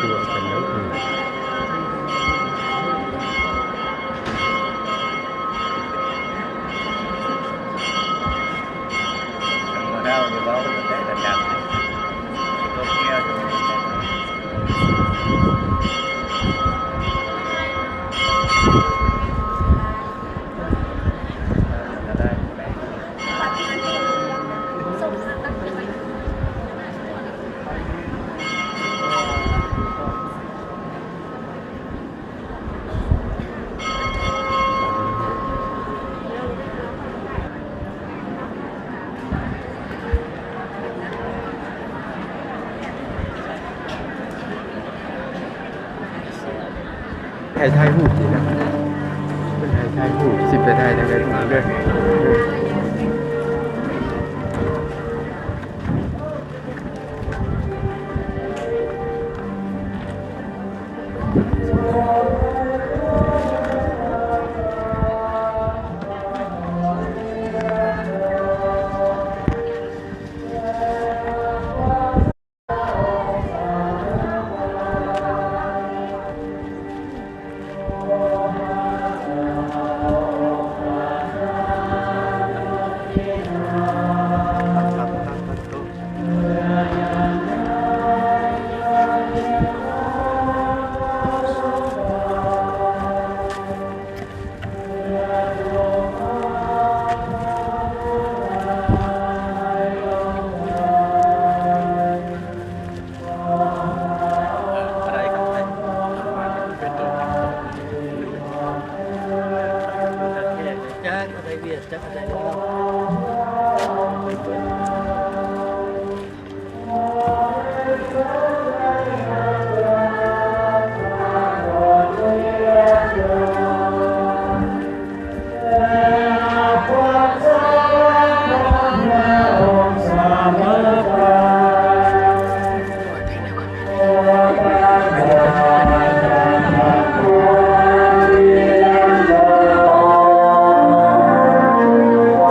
ຕົວກັນເນາະ ອືມ ບໍ່ເວົ້າ ຢ່າເວົ້າ ແຕ່ລະດັບ ໃຫ້ຖ່າຍຮູບນີ້ນະ ເພິ່ນໃຫ້ຖ່າຍຮູບ ຊິໄປຖ່າຍທາງໃດເດີ. ຈັກອັນໃດຫວຽດ ຈັກອັນໃດລາວ.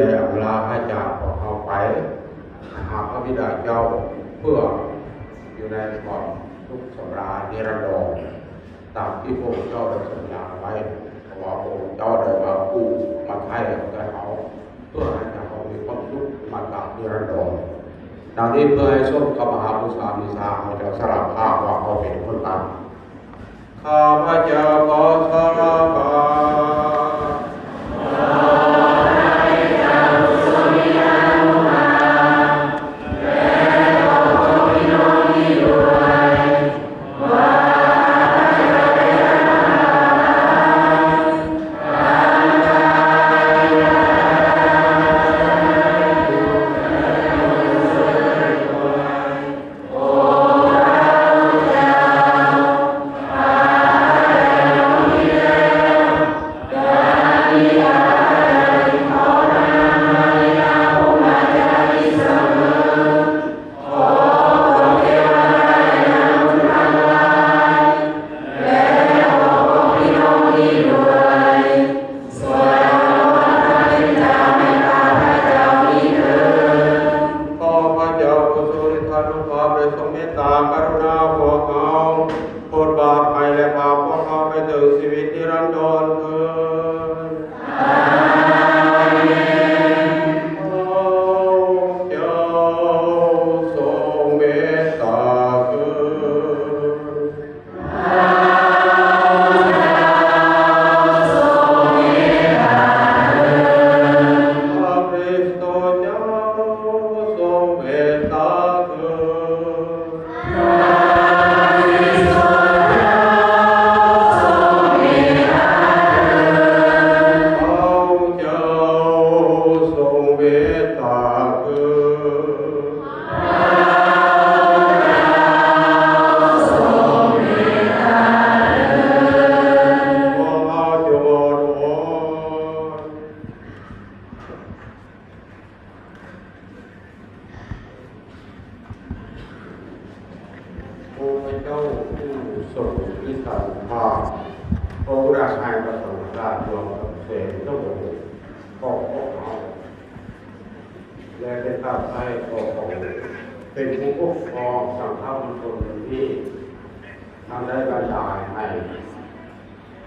ໄດ້ອຳລາພະຈາກພວກເຮົາໄປຫາພະບິດາເຈົ້າ ເພື່ອຢູ່ໃນຄວາມສຸກສຳລານນິລັນດອນ ຕາມທີ່ພະອົງເຈົ້າໄດ້ສັນຍາໄວ້, ເພາະວ່າພະອົງເຈົ້າໄດ້ມາກູ້ມາໄຖ່ເອົາແຕ່ເຮົາ ເພື່ອໃຫ້ເຮົາມີຄວາມສຸກມາຕາມນິລັນດອນ. ດັ່ງນີ້ ເພື່ອໃຫ້ສົມກັບມະຫາປຸດສາວິຊາ, ເຮົາຈະສາລະພາບວ່າເຮົາເປັນຄົນບາບ. ຂ້າພະເຈົ້າຂໍສາລະພາບ. ຂໍພະເຈົ້າຜູ້ຊົງລິດທານຸພາບ ໄດ້ຊົງເມດຕາກະລຸນາພວກເຮົາ, ໂພດບາບໃຫ້ ແລະ ພາພວກເຮົາໄປເຖິງຊີວິດນິລັນດອນເທີ້ນ. ອາເມນ. ພະເຈົ້າຊົງເມດຕາເທີ້ນ. ພະຄຣິສຕເຈົ້າຊົງເມດຕາເທີ້ນ. ພະເຈົ້າຊົງເມດຕາເທີ້ນ. ພວກເຮົາຈົ່ງອ້ອນວອນ. ໂອພະເຈົ້າຜູ້ຊົງວິສາລະພາກ, ພະອົງໄດ້ໃຫ້ພະສັງຄະລາດລວມກັບແສງພະອົງຂອງພວກເຮົາ ແລະ ເປັນຕາໃຊ້ຂອງພະອົງ ເປັນຜູ້ປົກຄອງສັງຄະມະນຊົນນີ້ ທັງໄດ້ບັນດານໃຫ້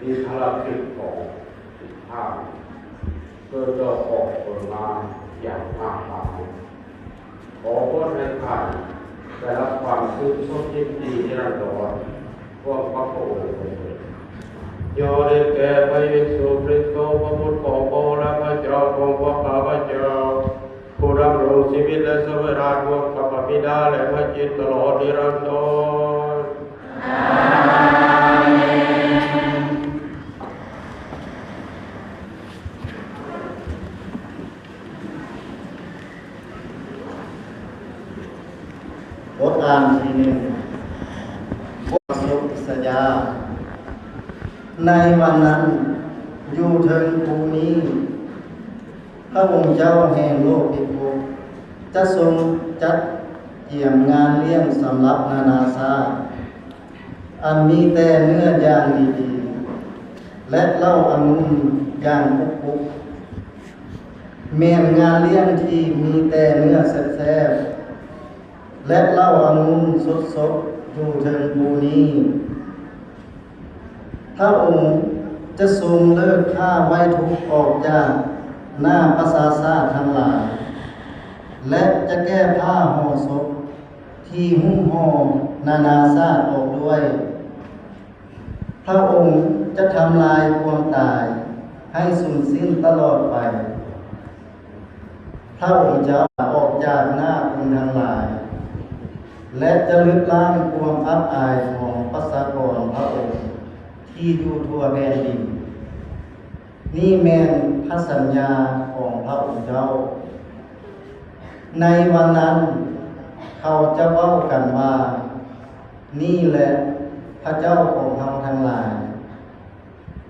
ມີພາລະກິດຂອງທ່ານ ເກີດດອກອອກຜົນມາຢ່າງມາກມາຍ. ຂໍພອນໃຫ້ທ່ານໄດ້ຮັບຄວາມຊື່ນຊົມຍິນດີນິລັນດອນ ຮ່ວມກັບພະອົງເທີ້ນ. ຍ້ອນໄດ້ແກ່ພະເຢຊູຄຣິສໂຕ ພະບຸດຂອງພະອົງ ແລະ ພະເຈົ້າຂອງພວກຂ້າພະເຈົ້າ, ຜູ້ດຳລົງຊີວິດ ແລະ ເສີມລາດຮ່ວມກັບພະບິດາ ແລະ ພະຈິດຕະຫຼອດນິລັນດອນ. ອາເມນ. ບົດອ່ານທີໜຶ່ງ ບົດສົບອິສະຢາ. ໃນວັນນັ້ນ, ຢູ່ເທິງພູນີ້, ພະອົງເຈົ້າແຫ່ງໂລກພິພົກ ຈະຊົງຈັດກຽມງານລ້ຽງສຳລັບນານາຊາດ ອັນມີແຕ່ເນື້ອຢ່າງດີໆ ແລະ ເຫຼົ້າອະງຸ່ນຢ່າງປຸກໆ, ແມ່ນງານລ້ຽງທີ່ມີແຕ່ເນື້ອແຊບໆ ແລະ ເຫຼົ້າອະງຸ່ນສົດໆ ຢູ່ເທິງພູນີ້. ພະອົງຈະຊົງເລີກຜ້າໄວ້ທຸກອອກຈາກໜ້າປະຊາຊາດທັງຫຼາຍ ແລະ ຈະແກ້ຜ້າຫໍ່ສົບທີ່ຫຸ້ມຫໍ່ນານາຊາດອອກດ້ວຍ. ພະອົງຈະທຳລາຍຄວາມຕາຍໃຫ້ສູນສິ້ນຕະຫຼອດໄປ. ພະອົງຈະອອກຈາກໜ້າຄົນທັງຫຼາຍ ແລະ ຈະລຶບລ້າງຄວາມອັບອາຍຂອງປະຊາກອນພະອົງທີ່ຢູ່ທົ່ວແຜ່ນດິນ. ນີ້ແມ່ນພະສັນຍາຂອງພະອົງເຈົ້າ. ໃນວັນນັ້ນເຂົາຈະເວົ້າກັນວ່າ, ນີ້ແຫຼະພະເຈົ້າຂອງເຮົາທັງຫຼາຍ.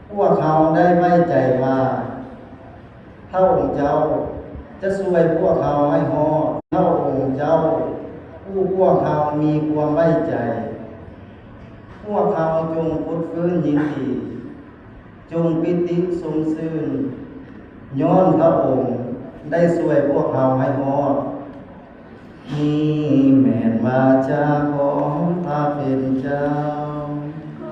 ພວກເຮົາໄດ້ໄວ້ໃຈວ່າ ພະອົງເຈົ້າຈະຊ່ວຍພວກເຮົາໃຫ້ຮອດ. ພະອົງເຈົ້າຮູ້ພວກເຮົາມີຄວາມໄວ້ໃຈ. ພວກເຮົາຈົ່ງຟົດຟື້ນຍິນດີ, ຈົ່ງປີຕິຊົມຊື່ນຍ້ອນພະອົງ. ໄດ້ຊ່ວຍພວກເຮົາໃຫ້ຮອດ. ນີ້ແມ່ນວາຈາຂອງພະເປັນເຈົ້າ.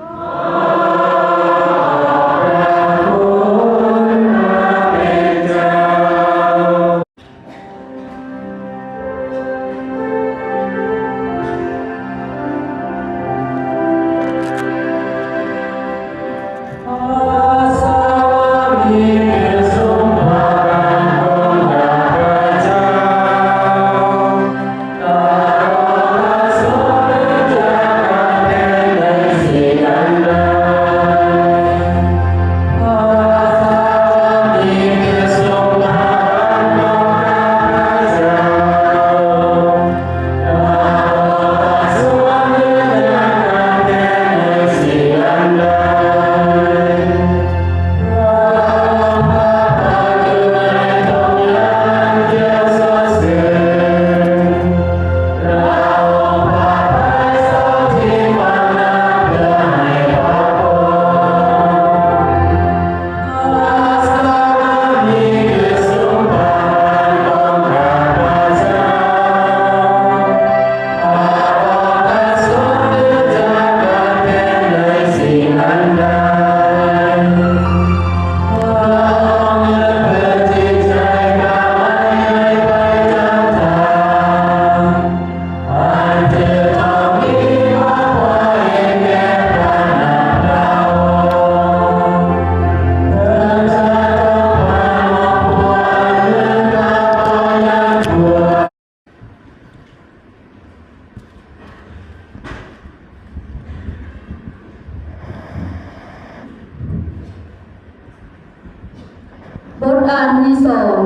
ບົດອ່ານທີສອງ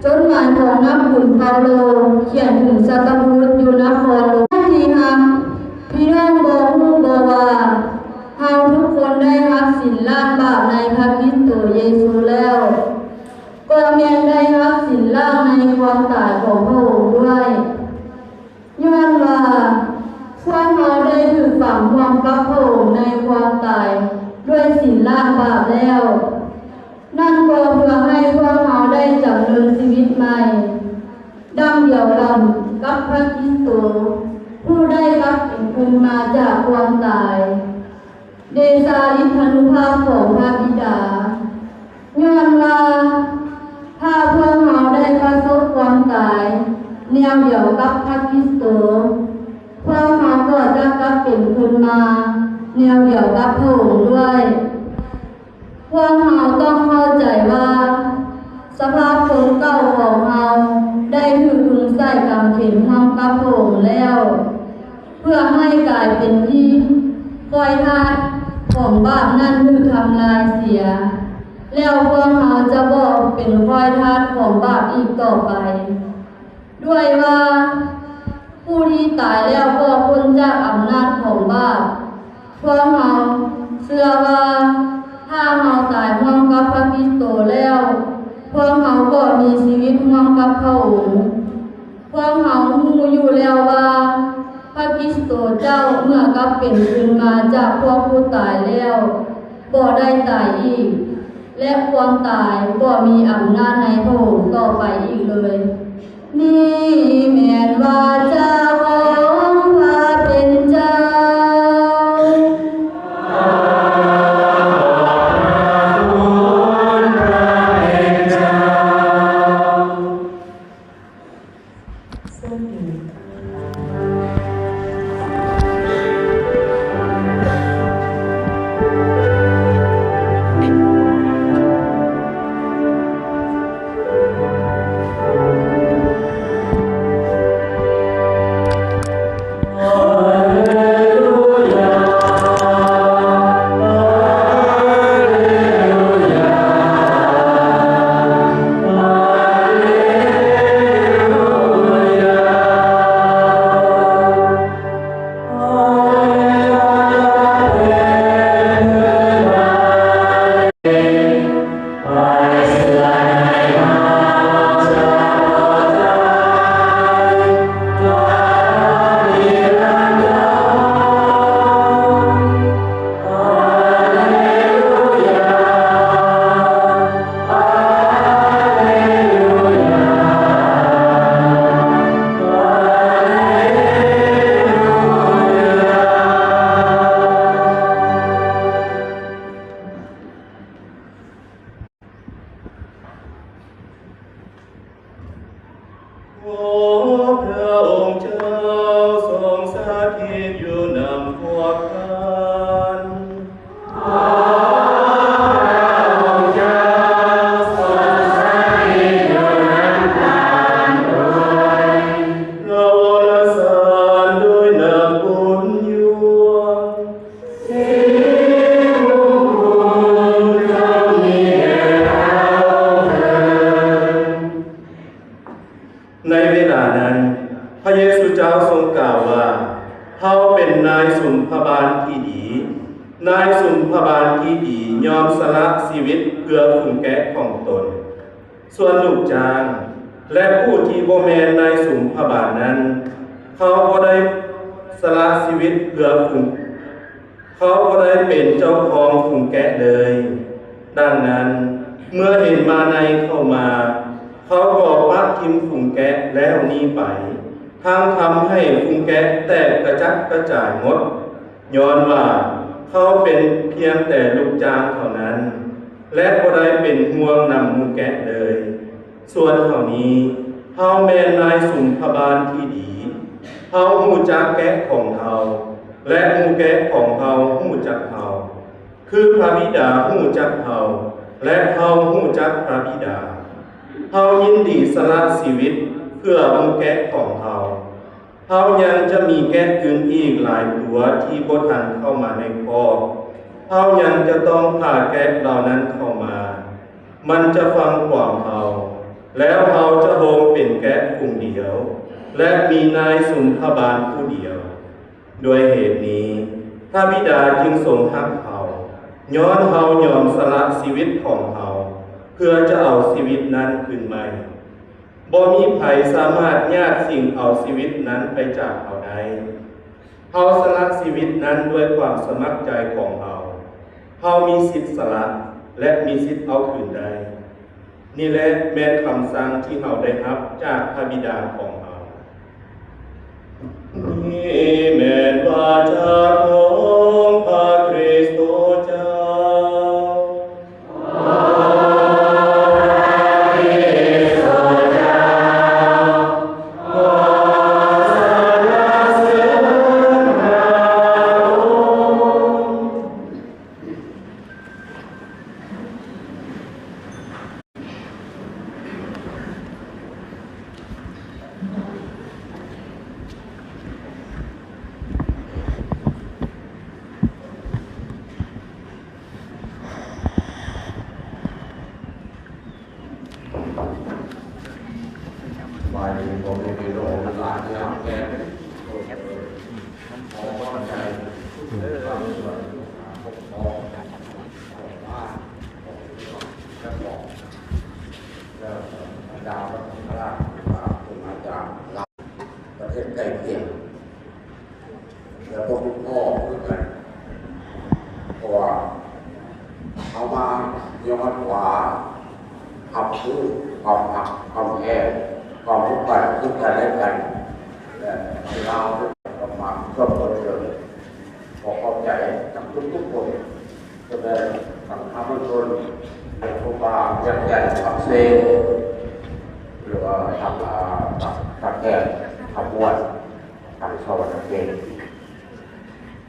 ຈົດໝາຍຂອງນັກບຸນເປົາໂລ ຂຽນເຖິງສັດຕະບູດຢູ່ນະຄອນໂຣມ. ທີ່ຮັກ, ພີ່ນ້ອງບໍ່ຮູ້ບໍວ່າ ເຮົາທຸກຄົນໄດ້ຮັບສິນລ້າງບາບໃນພະຄຣິສໂຕເຢຊູແລ້ວ? ກໍແມ່ນໄດ້ຮັບສິນລ້າງໃນຄວາມຕາຍຂອງພະອົງດ້ວຍ. ຍ້ອນວ່າພວກເຮົາໄດ້ຖືກຝັງຮ່ວມກັບພະອົງໃນຄວາມຕາຍດ້ວຍສິນລ້າງບາບແລ້ວ, ນັ້ນກໍເພື່ອໃຫ້ພວກເຮົາໄດ້ຈຳເນີນຊີວິດໃໝ່ ດັ່ງດຽວກັນກັບພະຄຣິສໂຕ, ຜູ້ໄດ້ກັບເປັນຄືນມາຈາກຄວາມຕາຍ. ເດຊາລິດທານຸພາບຂອງພະບິດາ. ຍ້ອນວ່າ ຖ້າພວກເຮົາໄດ້ປະສົບຄວາມຕາຍແນວດຽວກັບພະຄຣິສໂຕ, ພວກເຮົາກໍຈະກັບເປັນຄືນມາແນວດຽວກັບພະອົງດ້ວຍ. ພວກເຮົາຕ້ອງເຂົ້າໃຈວ່າ ສະພາບຄົນເກົ່າຂອງເຮົາໄດ້ຖືກຂຶງໃສ່ກາງເຂນຮ່ວມກັບພະອົງແລ້ວ, ເພື່ອໃຫ້ກາຍເປັນທີ່ ຄອຍທາດຂອງບາບນັ້ນຖືກທຳລາຍເສຍ, ແລ້ວພວກເຮົາຈະບໍ່ເປັນຄອຍທາດຂອງບາບອີກຕໍ່ໄປ. ດ້ວຍວ່າ ຜູ້ທີ່ຕາຍແລ້ວກໍພົ້ນຈາກອຳນາດຂອງບາບ. ພວກເຮົາເຊື່ອວ່າ ຖ້າເຮົາຕາຍຮ່ວມກັບພະຄຣິສໂຕແລ້ວ, ພວກເຮົາກໍມີຊີວິດຮ່ວມກັບພະອົງ. ພວກເຮົາຮູ້ຢູ່ແລ້ວວ່າ ພະຄຣິສໂຕເຈົ້າເມື່ອກັບເປັນຄືນມາຈາກພວກຜູ້ຕາຍແລ້ວ, ບໍ່ໄດ້ຕາຍອີກ, ແລະ ຄວາມຕາຍບໍ່ມີອຳນາດໃນພະອົງຕໍ່ໄປອີກເລີຍ. ນີ້ແມ່ນວາຈາຂອງພະເປັນເຈົ້າ. ອົງເຈົ້າຊົງສະຖິດຢູ່ນຳພວກທ່ານ. ພະວະລະສານໂດຍນ້ຳບຸນຍວງ. ໃນເວລານັ້ນ ພະເຢຊູເຈົ້າຊົງກ່າວວ່າ, ເຮົາເປັນນາຍສຸມພະບານທີ່ດີ. ນາຍສຸມພະບານທີ່ດີຍອມສະຫຼະຊີວິດເພື່ອຝູງແກະຂອງຕົນ. ສ່ວນລູກຈ້າງ ແລະ ຜູ້ທີ່ບໍ່ແມ່ນນາຍສຸມພະບານນັ້ນ, ເຂົາບໍ່ໄດ້ສະຫຼະຊີວິດເພື່ອຝູງ ເຂົາບໍ່ໄດ້ເປັນເຈົ້າຂອງຝູງແກະເລີຍ. ດັ່ງນັ້ນ, ເມື່ອເຫັນມາໄນເຂົ້າມາ, ເຂົາກໍປະຖິ້ມຝູງແກະແລ້ວໜີໄປ, ທັງທຳໃຫ້ຝູງແກະແຕກກະຈັດກະຈາຍໝົດ, ຍ້ອນວ່າເຂົາເປັນພຽງແຕ່ລູກຈ້າງເທົ່ານັ້ນ ແລະ ບໍ່ໄດ້ເປັນຫ່ວງນຳໝູ່ແກະເລີຍ. ສ່ວນເຮົານີ້, ເຮົາແມ່ນນາຍສຸມພະບານທີ່ດີ. ເຮົາຮູ້ຈັກແກະຂອງເຮົາ ແລະ ໝູ່ແກະຂອງເຮົາຮູ້ຈັກເຮົາ, ຄືພະບິດາຮູ້ຈັກເຮົາ ແລະ ເຮົາຮູ້ຈັກພະບິດາ. ເຮົາຍິນດີສະຫຼະຊີວິດເພື່ອໝູ່ແກະຂອງເຮົາ. ເຮົາຍັງຈະມີແກະອື່ນອີກຫຼາຍຕົວທີ່ບໍ່ທັນເຂົ້າມາໃນຄອກ. ເຮົາຍັງຈະຕ້ອງພາແກະເຫຼົ່ານັ້ນເຂົ້າມາ. ມັນຈະຟັງຄວາມເຮົາ, ແລ້ວເຮົາຈະໂຮມເປັນແກະຝູງດຽວ ແລະ ມີນາຍສຸມພະບານຜູ້ດຽວ. ດ້ວຍເຫດນີ້, ພະບິດາຈຶ່ງຊົງຮັກເຮົາ, ຍ້ອນເຮົາຍອມສະຫຼະຊີວິດຂອງເຮົາ ເພື່ອຈະເອົາຊີວິດນັ້ນຄືນໃໝ່. ບໍ່ມີໃຜສາມາດຍາດຊິງເອົາຊີວິດນັ້ນໄປຈາກເຮົາໄດ້. ເຮົາສະຫຼະຊີວິດນັ້ນດ້ວຍຄວາມສະໝັກໃຈຂອງເຮົາ. ເຮົາມີສິດສະຫຼະ ແລະ ມີສິດເອົາຄືນໄດ້. ນີ້ແຫຼະແມ່ນຄຳສັ່ງທີ່ເຮົາໄດ້ຮັບຈາກພະບິດາຂອງເຮົາ. ນີ້ແມ່ນວາຈາຂອງພະຄຣິສໂຕເຈົ້າ. ສະບາຍດີພໍ່ແມ່ພີ່ນ້ອງຫຼາຍໆ ທີ່ຮັກແພງ. ຂໍຂອບໃຈ ເອີ ຂອບ ຂອບ ຂອບ ຂອບ ແລ້ວບັນດາພະສົງຄະລາດ ຄູບາອາຈານ ປະເທດໃກ້ຄຽງ ແລ້ວກໍຄຸນພໍ່ຄືກັນ ເພາະວ່າເຮົາມາຍ້ອນວ່າຮັບຮູ້ຄວາມຮັກ ຄວາມແພງ ຄວາມຮູ້ກັນ ຊຶ່ງກັນແລະກັນ ແລະ ລາວ ກໍມາຊົມກັນເລີຍ ຂໍຂອບໃຈກັບທຸກໆຄົນ ສະແດງສັງຄະມວນຊົນ ເປັນຜູ້ວ່າວຽງຈັນ ປາກເຊ ຫຼືວ່າທາງ ອາ ປາກ ປາກແຄ ຂະບວນ ທາງສະຫວັນນະເຂດ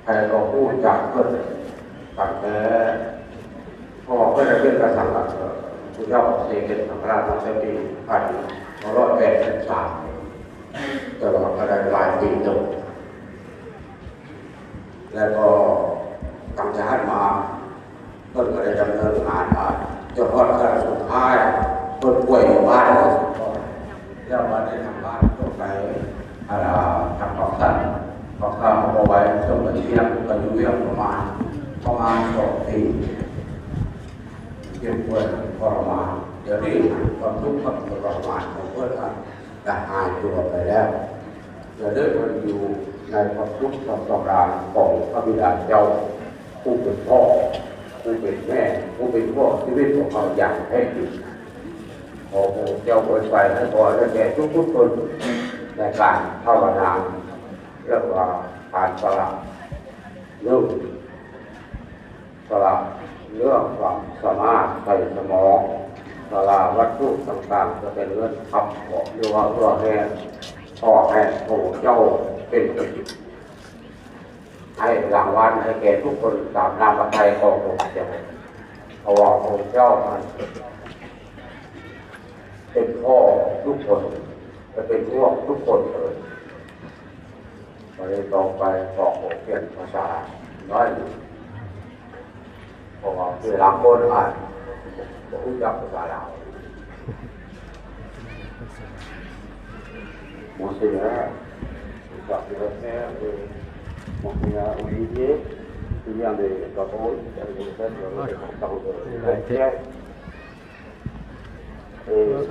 ໃຜກໍຮູ້ຈັກເພິ່ນຕັ້ງແຕ່ ເພາະວ່າເພິ່ນໄດ້ເປັນພະສັງ ຜູ້ເຈົ້າປາກເຊເປັນສັງຄະລາດມາແຕ່ປີພັນເກົ້າຮ້ອຍແປດສິບສາມ ແຕ່ວ່າກໍໄດ້ຫຼາຍປີເຕີບ. ແລ້ວກໍຕັ້ງແຕ່ຫັ້ນມາ ເພິ່ນກໍໄດ້ດຳເນີນງານມາຈົນຮອດຄັ້ງສຸດທ້າຍ ເພິ່ນປ່ວຍຢູ່ບ້ານ ແລ້ວມາໄດ້ທາງບ້ານຕົກໄປ ອັນ ທາງປາກຊັນ ປາກຊັນກໍບໍ່ໄຫວ ເຊິ່ງເພິ່ນເວຍກ ກໍຢູ່ວຽງປະມານ ປະມານສອງປີ ເຈັບປ່ວຍທໍລະມານ. ດຽວນີ້ຄວາມທຸກຄວາມທໍລະມານຂອງເພິ່ນ ກະຫາຍຕົວໄປແລ້ວ ແລະ ໄດ້ມາຢູ່ໃນຄວາມສຸກຄວາມສຳລານຂອງພະບິດາເຈົ້າ ຜູ້ເປັນພໍ່ ຜູ້ເປັນແມ່ ຜູ້ເປັນຄວາມຊີວິດຂອງເຮົາຢ່າງແທ້ຈິງ. ຂໍພະເຈົ້າອວຍໄຊໃຫ້ພໍ່ ແລະ ແກ່ທຸກໆຄົນໃນການພາວະນາ ເອີ້ນວ່າການສະຫຼະເລື່ອງ ສະຫຼະເລື່ອງຄວາມສາມາດໃສ່ສະໝອງ ສະຫຼະວັດຖຸຕ່າງໆ ຈະເປັນເງິນຄຳເບາະ ຫຼືວ່າເຫື່ອແຮງ ຂໍໃຫ້ພະເຈົ້າເປັນ ໃຫ້ລາງວັນໃຫ້ແກ່ທຸກຄົນຕາມນ້ຳພະໄທຂອງພະເຈົ້າ, ເພາະວ່າພະເຈົ້ານັ້ນເປັນພໍ່ທຸກຄົນ ແລະ ເປັນຫ່ວງທຸກຄົນເລີຍ. ບໍ່ໄດ້ຕໍ່ໄປ ຂໍຂຽນພາສາໜ້ອຍໜຶ່ງ. ເພາະວ່າຄືລາງຄົນອາດບໍ່ຮູ້ຈັກພາສາລາວ. Monseigneur, Monseigneur Olivier, qui vient de Gabon, qui vient de Gabon.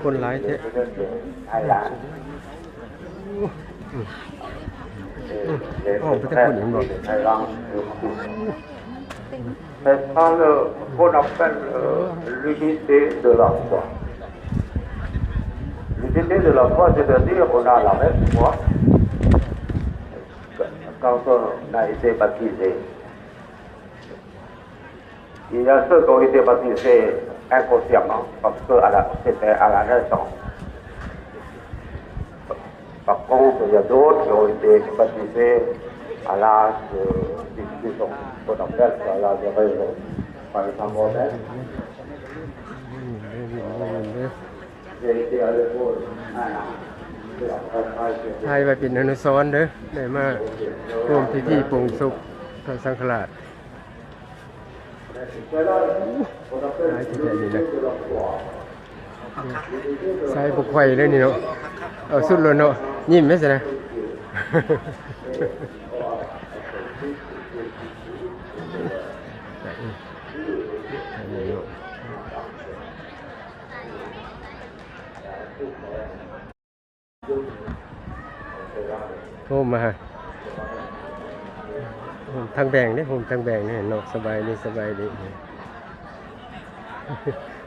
ຄົນຫຼາຍແທ້. ອືມ ອອກໄປທາງພຸ້ນເຫັນບໍ່? C'est ça le, qu'on appelle, euh, l'unité de la foi. L'unité de la foi, c'est-à-dire qu'on a la même foi quand on a été baptisé. Il y a ceux qui ont été baptisés inconsciemment, parce que à la, c'était à la naissance. Par contre, il y a d'autres qui ont été baptisés à l'âge de discussion, qu'on appelle ça l'âge de raison. Par exemple, moi-même, j'ai été à l'école. ຖ່າຍໄວ້ເປັນອະນຸສອນເດີ ໄດ້ມາຮ່ວມພິທີປົງສົບພະສັງຄະລາດ. ຫຼາຍແທ້ໆນີ້ນະ. ໃສ່ບໍ່ໄຂວ່ເລີຍນີ້ເນາະ. ເອົາສຸດໂລດເນາະ. ຍິ້ມແມ່ນຊັ້ນນະ. ໂຮມມາ ໂຮມທາງແບ່ງເດ້ ໂຮມທາງແບ່ງນີ້ເນາະ. ສະບາຍດີ ສະບາຍດີ.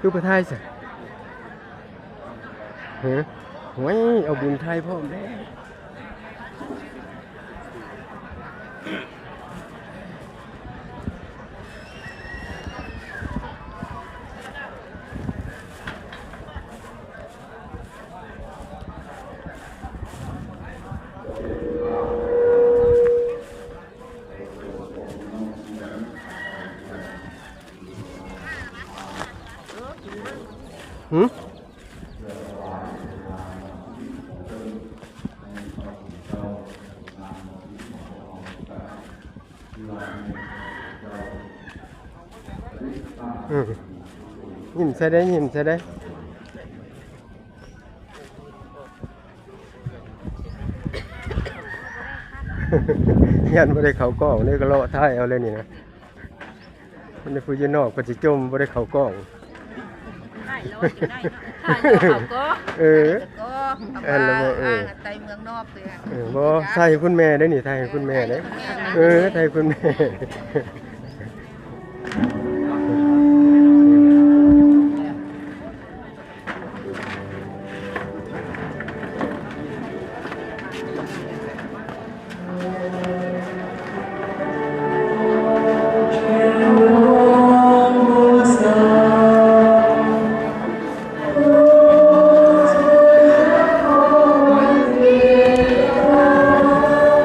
ຄືບໍ່ຖ່າຍຊະ? ຫື? ໂອ້ຍ ເອົາບຸນຖ່າຍພ້ອມເດ້. ຫື? ອືມ ຍິ້ມໃສ່ໄດ້ ຍິ້ມໃສ່ໄດ້. ຢ້ານບໍ່ໄດ້ເຂົ້າກ້ອງເດ້ ກໍເລາະຖ່າຍເອົາເລີຍນີ້ນະ. ອັນນີ້ຜູ້ຢູ່ນອກເພິ່ນຊິຈົ່ມ ບໍ່ໄດ້ເຂົ້າກ້ອງ. ຖ່າຍໂລດກໍໄດ້ເນາະ ຖ່າຍໂລດເອົາກໍ ເອີ ຖ່າຍແລ້ວກໍ ອັນລະບໍ່ ເອີ ອ່າ ໄຕເມືອງນອກເລີຍ. ເອີ ບໍ່ ຖ່າຍໃຫ້ຄຸນແມ່ເດ້ນີ້ ຖ່າຍໃຫ້ຄຸນແມ່ເດ້. ເອີ ຖ່າຍໃຫ້ຄຸນແມ່. ເ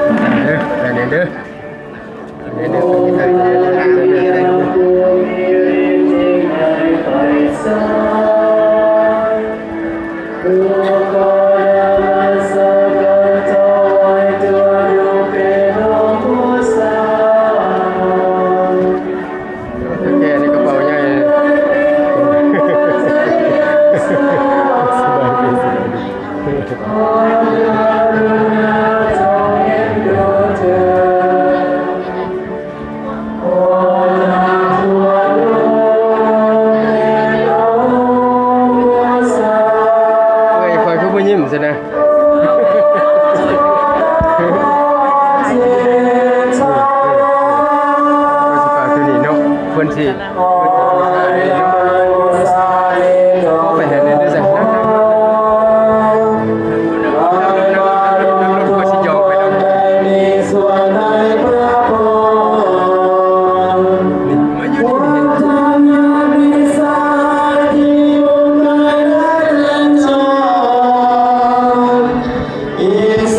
ດີ ໄປແດ່ເດີ. ແກ່ໃນກະເປົາໃຫຍ່. ສະບາຍດີ ສະບາຍດີ. ເອື້ອຍຂ້ອຍຄືບໍ່ຍິ້ມຊັ້ນນະ? ເພິ່ນຊິປາກຕົວນີ້ເນາະ ເພິ່ນຊິ ເພິ່ນຊິບູຊາເດ້. ໄປແຫ່ເດີຊັ້ນ. ນີ້ ມາຢູ່ທີ່ນີ້.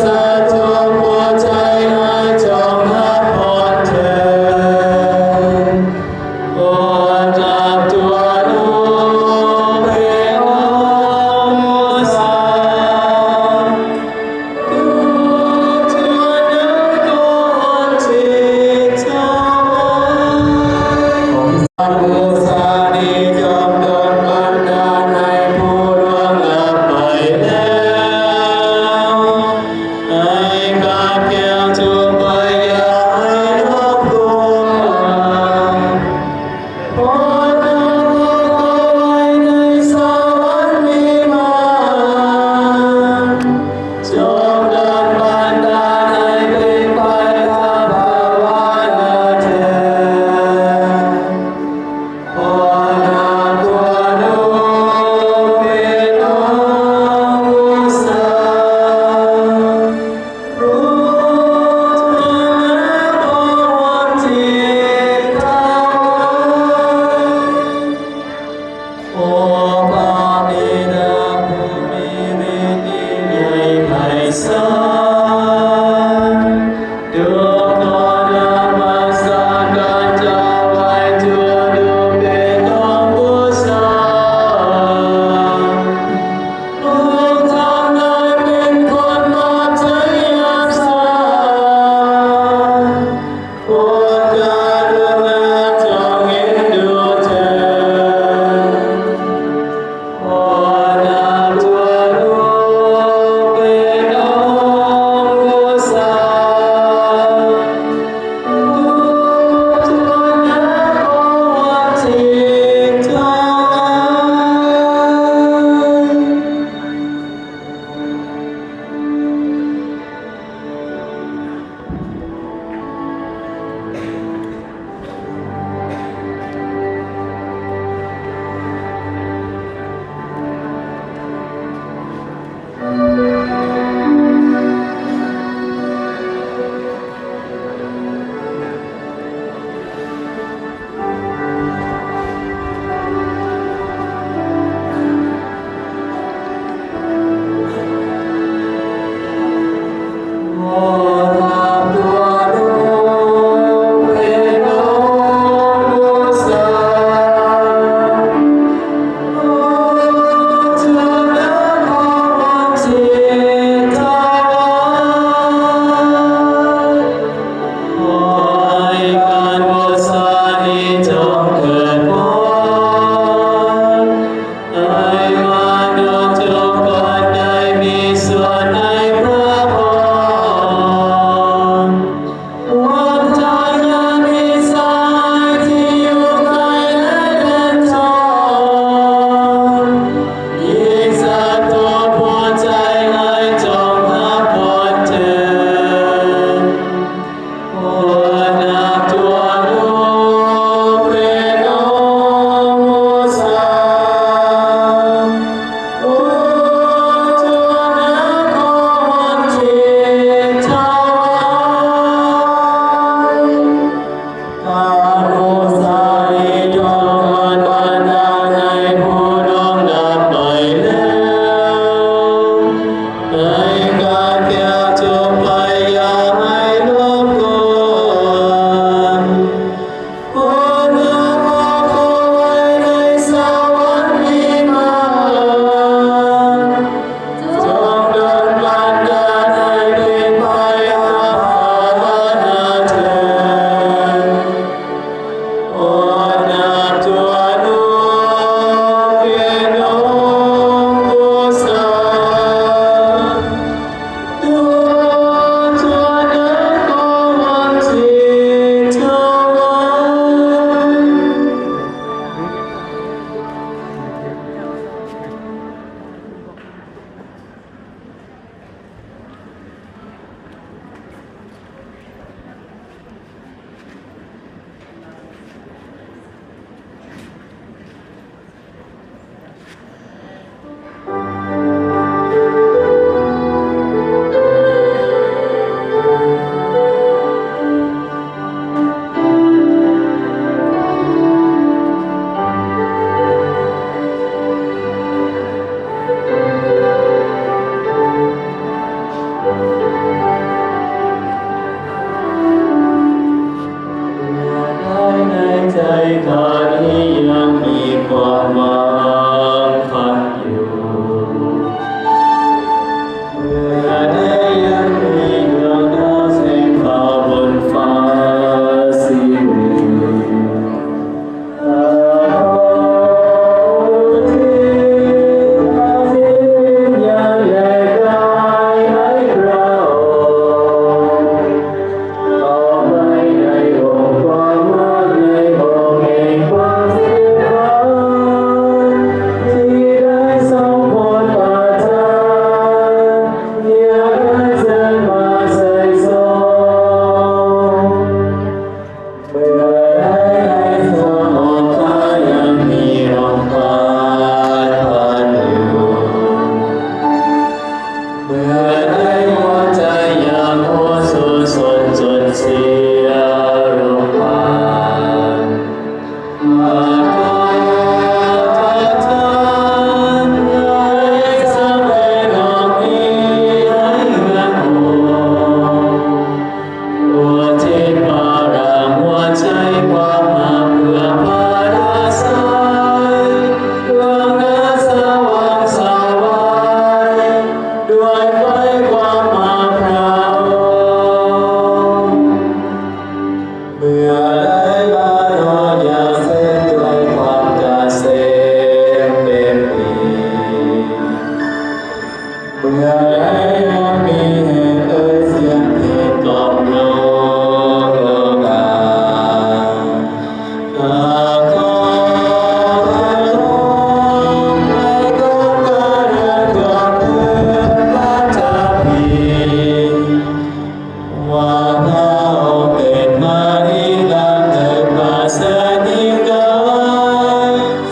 ວ່າພະອົງເກີດມາອີກຄັ້ງເກີດປາສາດອີກແລ້ວ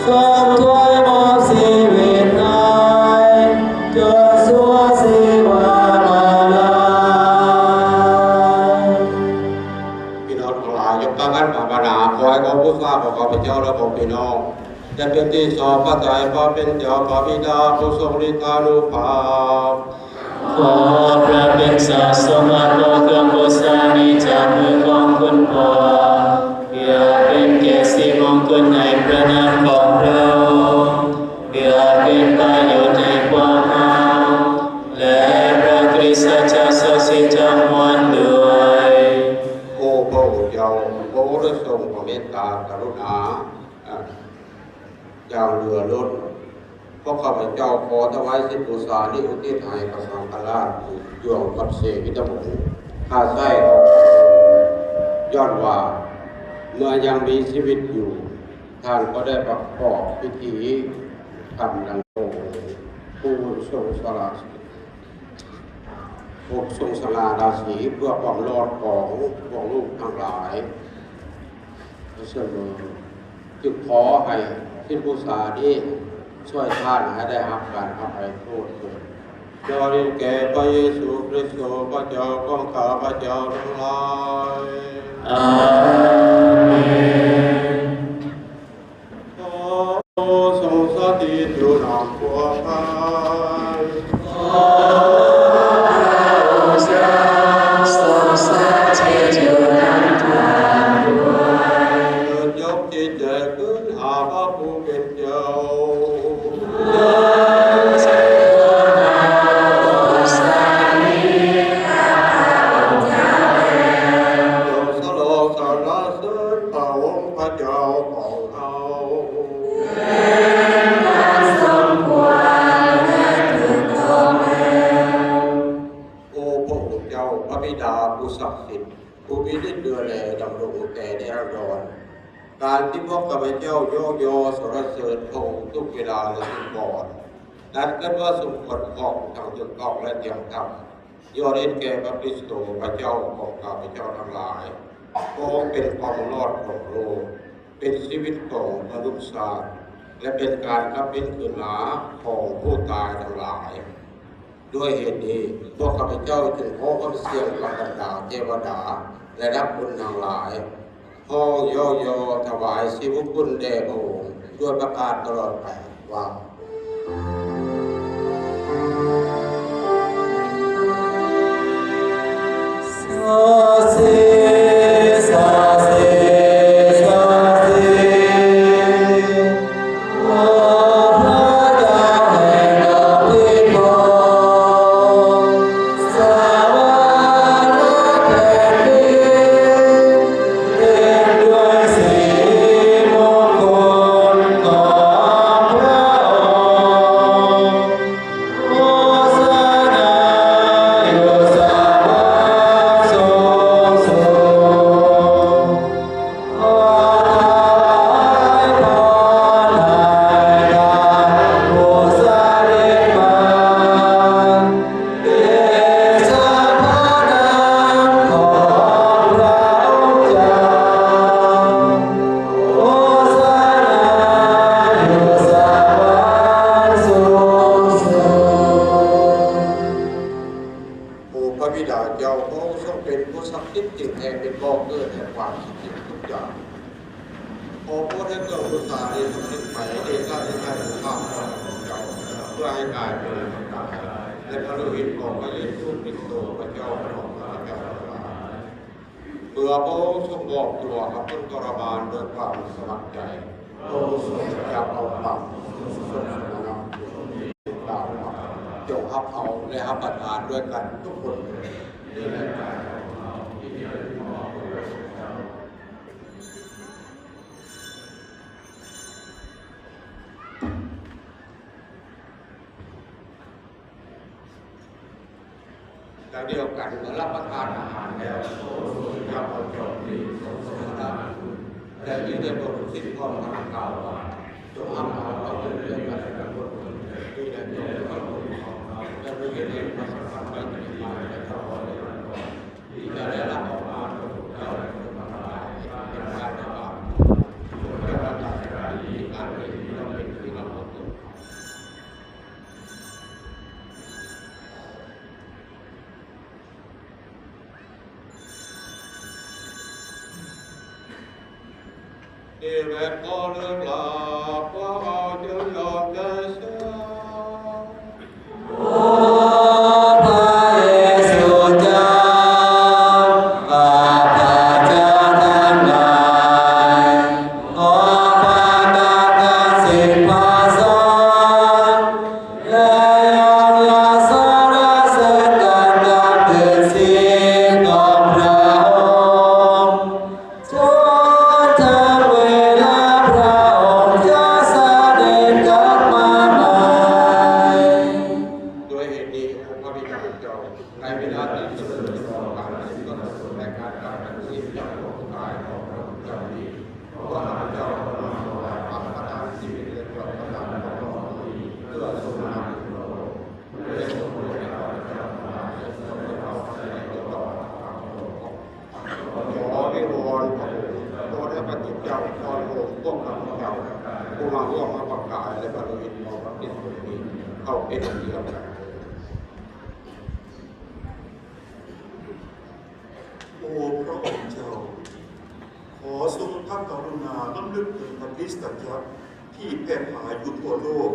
ຊົມຖວາຍມອບຊີວິດໃຫ້ ຈົນຊົ່ວຊີວານາໄລ. ພີ່ນ້ອງທັງຫຼາຍ ຍົກພາກັນພາວະນາ ຂໍໃຫ້ກອງບູຊາຂອງຂ້າພະເຈົ້າ ແລະ ຂອງພີ່ນ້ອງ ຈະເປັນທີ່ຊອບພະໄທພະເປັນເຈົ້າ ພະບິດາຜູ້ຊົງລິດທານຸພາບ. ຂໍພະເປັນເຈົ້າຊົງມາຂໍເຄື່ອງບູຊານີ້ຈາກມືຂອງຄຸນພໍ່ ເພື່ອເປັນເກຍດສີມົງກຸນໃນພະນາມຂອງພະອົງ ເພື່ອເປັນປະໂຫຍດໃຫ້ພວກເຮົາ ແລະ ພະຄຣິສຕະຈັກສັກສິດທັງມວນດ້ວຍ. ໂອພະອົງເຈົ້າ, ພະອົງໄດ້ຊົງພະເມດຕາກະລຸນາ ຢ່າງເຫຼືອລົ້ນ. ພວກຂ້າພະເຈົ້າຂໍຖວາຍສິນບູຊານີ້ ອຸທິດໃຫ້ພະສັງຄະລາດ ຢູ່ຮ່ວມກັບເຊວິດຕະວົງ ຂ້າໃຊ້ຂອງ ຍ້ອນວ່າເມື່ອຍັງມີຊີວິດຢູ່ ທ່ານກໍໄດ້ປະກອບພິທີກຳນຳໂຕ ຜູ້ຊົງສະຫຼະ ຜູ້ຊົງສະຫງ່າລາສີ ເພື່ອຄວາມລອດຂອງພວກລູກທັງຫຼາຍ ສະເໝີ ຈຶ່ງຂໍໃຫ້ສິນບູຊານີ້ຊ່ວຍທ່ານໃຫ້ໄດ້ຮັບການອະໄພໂທດເທີດ. ຍ້ອນເຫັນແກ່ພະເຢຊູຄຣິສໂຕ ພະເຈົ້າຂອງຂ້າພະເຈົ້າທັງຫຼາຍ. ອາເມນ. ຂໍຊົງສະຖິດຢູ່ນຳພວກເຮົາ. ຂໍພະອົງເຈົ້າຊົງສະຖິດຢູ່ນຳທ່ານດ້ວຍ. ເກີດຍົກຈິດໃຈຂຶ້ນຫາພະຜູ້ເປັນເຈົ້າ. ຈົ່ງສະຫຼອງສັນລະເສີນພະອົງພະເຈົ້າຂອງເຮົາ. ເປັນການສົມຄວນ ແລະ ຖືກຕ້ອງແລ້ວ. ໂອພະອົງເຈົ້າ ພະບິດາຜູ້ສັກສິດ ຜູ້ມີລິດເຫຼືອແລ ດຳລົງແຕ່ນິລັນດອນ, ການທີ່ພວກຂ້າພະເຈົ້າຍົກຍໍສັນລະເສີນພະອົງທຸກເວລາ ແລະ ທຸກບ່ອນ ນັ້ນເກີດວ່າສົມຄວນຂອງທັງຖືກຕ້ອງ ແລະ ທ່ຽງທຳ. ຍ້ອນເຫັນແກ່ພະຄຣິສໂຕ ພະເຈົ້າຂອງຂ້າພະເຈົ້າທັງຫຼາຍ, ພະອົງເປັນຄວາມລອດຂອງໂລກ, ເປັນຊີວິດຂອງມະນຸດຊາດ ແລະ ເປັນການກັບເປັນຄືນມາຂອງຜູ້ຕາຍທັງຫຼາຍ. ດ້ວຍເຫດນີ້, ພວກຂ້າພະເຈົ້າຈຶ່ງຂໍຄວາມສ່ຽງກັບບັນດາເທວະດາ ແລະ ນັກບຸນທັງຫຼາຍ, ຮ້ອງຍໍຍໍຖວາຍສີມຸງຄຸນແດ່ພະອົງ ດ້ວຍປະກາດຕະຫຼອດໄປວ່າ ສາສີ ສາສີ ສາສີ. ໂອພະບິດາເຈົ້າ, ພະອົງຊົງເປັນຜູ້ສັກສິດຈິງແທ້, ເປັນບໍ່ເກີດແຫ່ງຄວາມສິດຈິງທຸກຢ່າງ. ຂໍໂປດໃຫ້ເຄື່ອງບູຊານີ້ສັກສິດໃໝ່, ເດຊະເດຊະໃຫ້ພວກຂ້າພະເຈົ້າ ເພື່ອໃຫ້ກາຍເປັນນ້ຳຕາຍ ແລະ ພະໂລຫິດຂອງພະເຢຊູຄຣິສໂຕ ພະເຈົ້າຂອງຂ້າພະເຈົ້າທັງຫຼາຍ. ເມື່ອພະອົງຊົງມອບຕົວກັບຄົນທໍລະມານດ້ວຍຄວາມສະໝັກໃຈ, ພະອົງຊົງຈັບເອົາປັບ, ຊົງສະໜອງ, ກ່າວວ່າ, ຈົ່ງຮັບເອົາ ແລະ ຮັບປະທານດ້ວຍກັນທຸກຄົນເທີດ. ນີ້ແມ່ນກາຍຂອງເຮົາທີ່ໄດ້ມອບຕົວ. ດັ່ງດຽວກັນ ເມື່ອຮັບປະທານອາຫານແລ້ວ, ພະອົງຊົງຈັບເອົາຈອກນີ້ ຊົງສົມທະນາ ແລະ ມີແຕ່ພວກລູກສິດພ້ອມກັນກ່າວວ່າ, ຈົ່ງຮັບເອົາເອົາເງິນເດືອນກັນແຕ່ລະຄົນ, ນີ້ແຫຼະ ຈົ່ງເອົາບຸນຂອງເຮົາ ແລະ ເຮັດໃຫ້ພະສັງຄະໄປຕິມາ ແລະ ຖະວາຍ ທີ່ຈະໄດ້ ຊີວິດກໍເລີກລາ ພວກເຮົາຈຶ່ງຍອມໃຈເຊື່ອ. ໂອ້ ພະເຢຊູເຈົ້າ ຂ້າພະເຈົ້າທັງຫຼາຍ ຂໍພະກະສິດພະສົງ ແລະ ຢາກສາລະເສີນການກັບຄືນຊີວິດຂອງພະອົງ ຈົນເຖິງເວລາພະອົງຈະສະເດັດກັບມາໃໝ່. ດ້ວຍເຫດນີ້ ໂອພະບິດາເຈົ້າ ໃນເວລາທີ່ສະເຫຼີມສະຫຼອງການເປັນຕົ້ນແລະການກັບຄືນຊີວິດຢ່າງໂລກກາຍຂອງພະອົງເຈົ້ານີ້ ຂໍຂ້າພະເຈົ້າຂໍມາຖວາຍພະປະທານຊີວິດ ແລະ ພະປະທານຂອງພະອົງນີ້ ເພື່ອຊົງນາມຄຸນໂລກ ແລະ ຊົງໂປດໃຫ້ຂ້າພະເຈົ້າທັງຫຼາຍໄດ້ຊົມໄດ້ເຂົ້າໃຈຕໍ່ພະອົງ. ຂໍວິງວອນພະອົງ ໂປດໃຫ້ພະກິດເຈົ້າ ຂໍພະອົງ ພວກຂ້າພະເຈົ້າ ຜູ້ມາຮ່ວມພະປະກາຍ ແລະ ພະໂລຫິດຂອງພະຄຣິດໂຕນີ້ ເຂົ້າເປັນອັນດຽວກັນ. ໂອພະອົງເຈົ້າ ຂໍຊົງພະກະລຸນາລຳລຶກເຖິງພະຄຣິສຕະຈັກທີ່ແຜ່ຫຼາຍຢູ່ທົ່ວໂລກ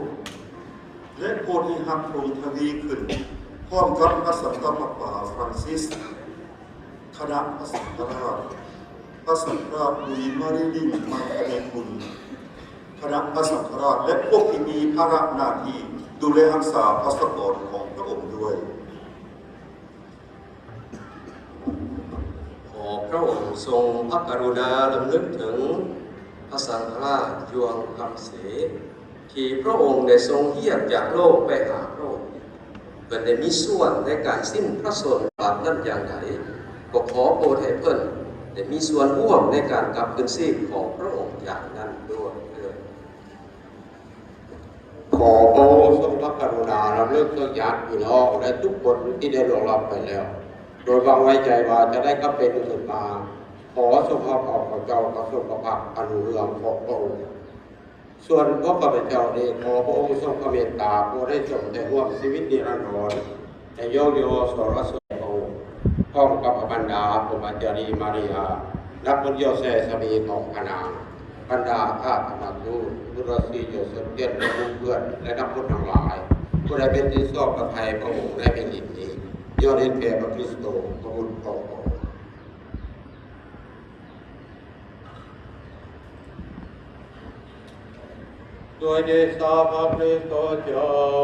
ແລະ ໂປດໃຫ້ຮັກລົງທະວີຂຶ້ນ ພ້ອມກັບພະສັນຕະປາປາຟຣານຊິສ, ຄະນະພະສັງຄະລາດ, ພະສັງຄະລາດ ລຸຍ ມາຣິລິງ ມັງຄະນີກຸນ, ຄະນະພະສັງຄະລາດ ແລະ ພວກທີ່ມີພາລະໜ້າທີ່ດູແລຮັກສາພາສະກອນຂອງພະອົງດ້ວຍ. ຂໍພະອົງຊົງພະກະລຸນາລຳລຶກເຖິງພະສັງຄະລາດ ຢວງຄຳເສນ ທີ່ພະອົງໄດ້ຊົງຮຽກຈາກໂລກໄປຫາພະອົງ. ເພິ່ນໄດ້ມີສ່ວນໃນການສິ້ນພະຊົນບາບນັ້ນຢ່າງໃດ, ກໍຂໍໂປດໃຫ້ເພິ່ນໄດ້ມີສ່ວນຮ່ວມໃນການກັບຄືນຊີບຂອງພະອົງຢ່າງນັ້ນດ້ວຍເທີ້ນ. ຂໍພະອົງຊົງພະກະລຸນາລຳລຶກເຖິງຍາດພີ່ນ້ອງ ແລະ ທຸກຄົນທີ່ໄດ້ລ່ວງລັບໄປແລ້ວ ໂດຍຫວັງໄວ້ໃຈວ່າຈະໄດ້ກັບເປັນຄືນມາ. ຂໍຊົງຮັບເອົາເຂົາເຈົ້າເຂົ້າຊົງພະພັກອັນຮຸ່ງເຮືອງຂອງພະອົງ. ສ່ວນພວກຂ້າພະເຈົ້ານີ້ ຂໍພະອົງຊົງພະເມດຕາ ໂປດໃຫ້ຊົງໄດ້ຮ່ວມຊີວິດນິລັນດອນ ແລະ ຍ້ອງຍໍສອນລະເສີນພະອົງ ພ້ອມກັບບັນດາພົມມະຈາຣີມາລິຍາ ນັກບຸນຢອດແຊສາມີຂອງພະນາງ, ບັນດາຂ້າທຳມະທູດ, ບຸດຣາຊີໂຍສົບ, ເພື່ອນແລະໝູ່ເພື່ອນ ແລະ ນັກບຸນທັງຫຼາຍ ຜູ້ໃດເປັນທີ່ຊອບພະໄທພະອົງໃນແຜ່ນດິນນີ້ ຍ້ອນເຫັນແກ່ພະຄຣິສໂຕ ພະບຸດຂອງພະອົງ. ດ້ວຍເດຊະພະຄຣິສຕເຈົ້າ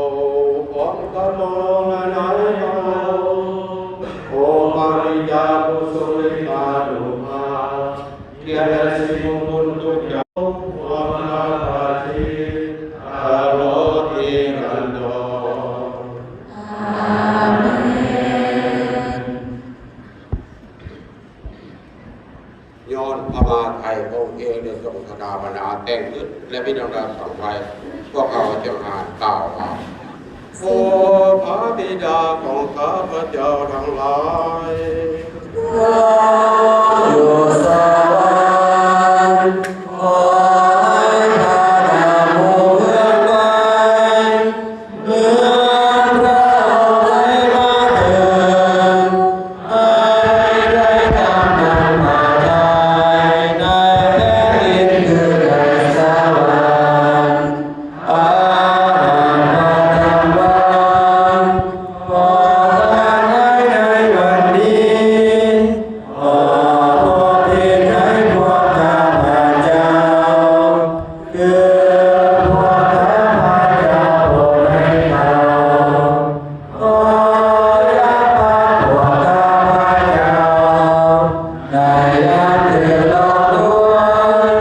ຂອງພະອົງ ແລະ ໃນເຮົາ ໂອພະບິດາຜູ້ຊົງເມດຕາອະນຸພາບ ກຽດ ແລະ ສິຣິມຸງຄຸນທຸກຢ່າງ ພວກຂ້າພະເຈົ້າ ຕະຫຼອດນິລັນດອນ. ອາເມນ. ຍ້ອນພະມະຫາໄທພະອົງເອງໄດ້ຊົງສະຖາປະນາແຕ່ງຂຶ້ນ ແລະ ມີດຳລັດສັ່ງໄວ້, ພວກເຮົາຈຶ່ງອ່ານກ່າວວ່າ ໂອພະບິດາຂອງຂ້າພະເຈົ້າທັງຫຼາຍ ເຈົ້າຢູ່ສະຫວັນ ຂໍໃຫ້ພະນາມຮຸ່ງເຮືອງໃນ ເມືອງພະອົງໃຫ້ມາເຖິງ ໃຫ້ໄດ້ຕາມນຳພະໄທໃນແຜ່ນດິນຄືໃນສະຫວັນ. ອາມາທັງວັນ ຂໍພະໃຫ້ໃນວັນນີ້ ຂໍໂປດເຮັດໃຫ້ພວກຂ້າພະເຈົ້າ ຄືພວກຂ້າພະເຈົ້າບໍ່ໄດ້ເຂົ້າ ຂໍຢ່າປະພວກຂ້າພະເຈົ້າໃນຍາມຖືກຫຼອກລວງ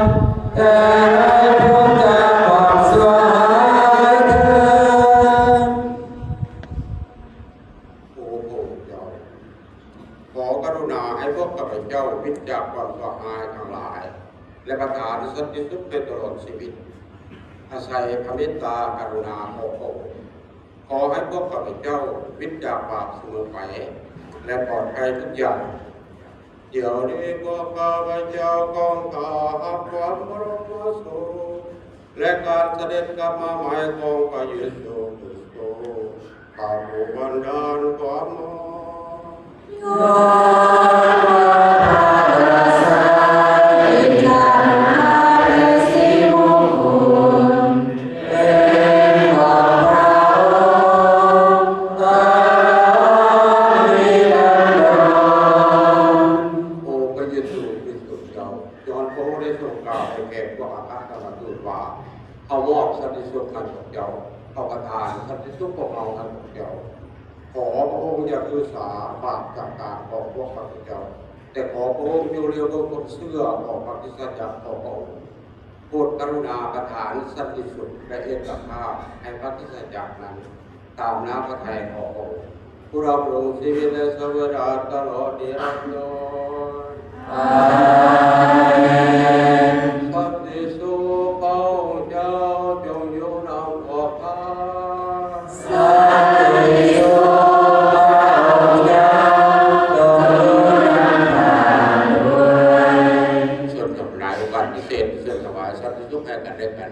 ແຕ່ໃຫ້ພົ້ນຈາກຄວາມຊົ່ວຮ້າຍເທີ້ນ. ໂອພະອົງເຈົ້າ ຂໍກະລຸນາໃຫ້ພວກຂ້າພະເຈົ້າວິດຈາກຄວາມຊົ່ວຮ້າຍທັງຫຼາຍ ແລະ ປະທານສັນຕິສຸກໃຫ້ຕະຫຼອດຊີວິດ ອາໄສພະເມດຕາກະລຸນາຂອງພະອົງ ຂໍໃຫ້ພວກຂ້າພະເຈົ້າວິດຈາກບາບສະເໝີໄປ ແລະ ປອດໄພທຸກຢ່າງ. ດຽວນີ້ພວກຂ້າພະເຈົ້າຂອງຂ້າຮັບຄວາມບະລົມມະສຸກ ແລະ ການສະເດັດກັບມາໃໝ່ຂອງພະເຢຊູຄຣິສໂຕ ພະຜູ້ບັນດານຄວາມຮອດ. ຍ້ອນວ່າພະລາຊາອິດທະນາ ກ່າວໃຫ້ແກ່ພວກອາຄະກຳມະທູດວ່າ ເຮົາມອບສັນຕິສຸກໃຫ້ພວກເຈົ້າ, ເຮົາປະທານສັນຕິສຸກພວກເຮົາໃຫ້ພວກເຈົ້າ. ຂໍພະອົງຢ່າຖືສາບາບຈາກການຂອງພວກຂ້າພະເຈົ້າ, ແຕ່ຂໍພະອົງຈົ່ງລຽວເບິ່ງຄວາມເຊື່ອຂອງພະຄຣິສຕະຈັກຂອງພະອົງ. ໂປດກະລຸນາປະທານສັນຕິສຸກ ແລະ ເອກະພາບໃຫ້ພະຄຣິສຕະຈັກນັ້ນ ຕາມນ້ຳພະໄທຂອງພະອົງ ຜູ້ດຳລົງຊີວິດ ແລະ ເສມອາຍຸຕະຫຼອດນິລັນດອນ. ອາເມນ. ສັນຕິສຸກພະອົງເຈົ້າຈົ່ງຢູ່ນຳພວກທ່ານ. ສັນຕິສຸກພະອົງເຈົ້າຈົ່ງຢູ່ນຳທ່ານດ້ວຍ. ເຊີນທ່ານນາຍໂອກາດພິເສດ ເຊີນຖວາຍສັນຕິສຸກແກ່ກັນແລະກັນ.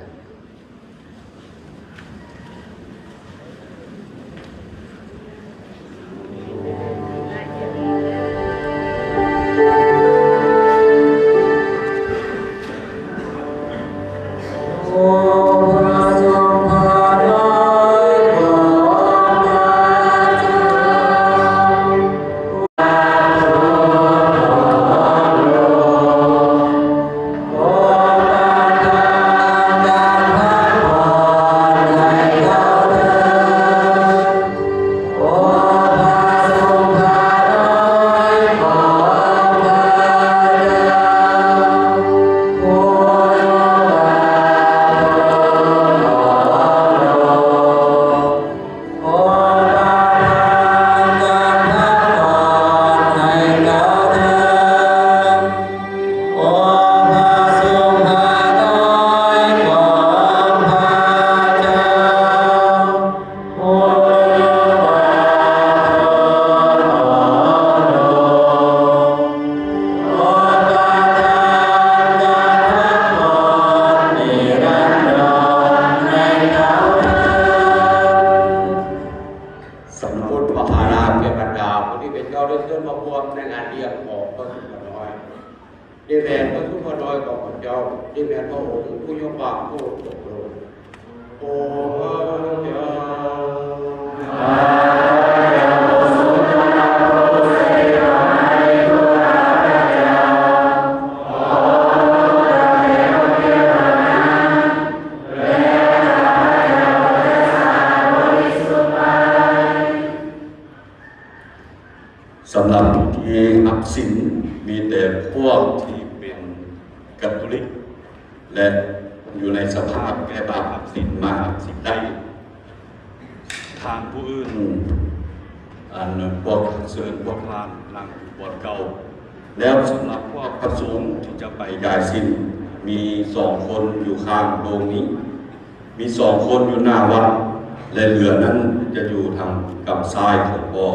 ຂໍປະທານການພັກຜ່ອນໃຫ້ເຂົາເທີ້ນ. ໂອພະສົງພະນ້ອຍຂອງພະເຈົ້າ, ໂອພະໂຕຂອງໂລກ. ສຳລັບບົດພາວະນາແກ່ບັນດາຜູ້ທີ່ເປັນເຈົ້າໄດ້ເຊີນມາຮ່ວມໃນງານລ້ຽງຂອງພະສົງພະນ້ອຍ, ນີ້ແມ່ນພະສົງພະນ້ອຍຂອງພະເຈົ້າ, ນີ້ແມ່ນພະອົງຜູ້ຍົກບາງຜູ້ຕົກລົງ. ໂອພະເຈົ້າ ສຳລັບພິທີຮັບສິນ ມີແຕ່ພວກທີ່ເປັນກາໂຕລິກ ແລະ ຢູ່ໃນສະພາບແກ່ບາບຮັບສິນ ມາຮັບສິນໄດ້. ທ່ານຜູ້ອື່ນ ອັນ ພວກ ເຊີນພວກທ່ານນັ່ງຢູ່ບ່ອນເກົ່າ. ແລ້ວສຳລັບພວກພະສົງທີ່ຈະໄປຢາຍສິນ ມີສອງຄົນຢູ່ຂ້າງໂລງນີ້, ມີສອງຄົນຢູ່ໜ້າວັດ ແລະ ເຫຼືອນັ້ນຈະຢູ່ທາງກຳຊ້າຍຂອງພໍ່. ສ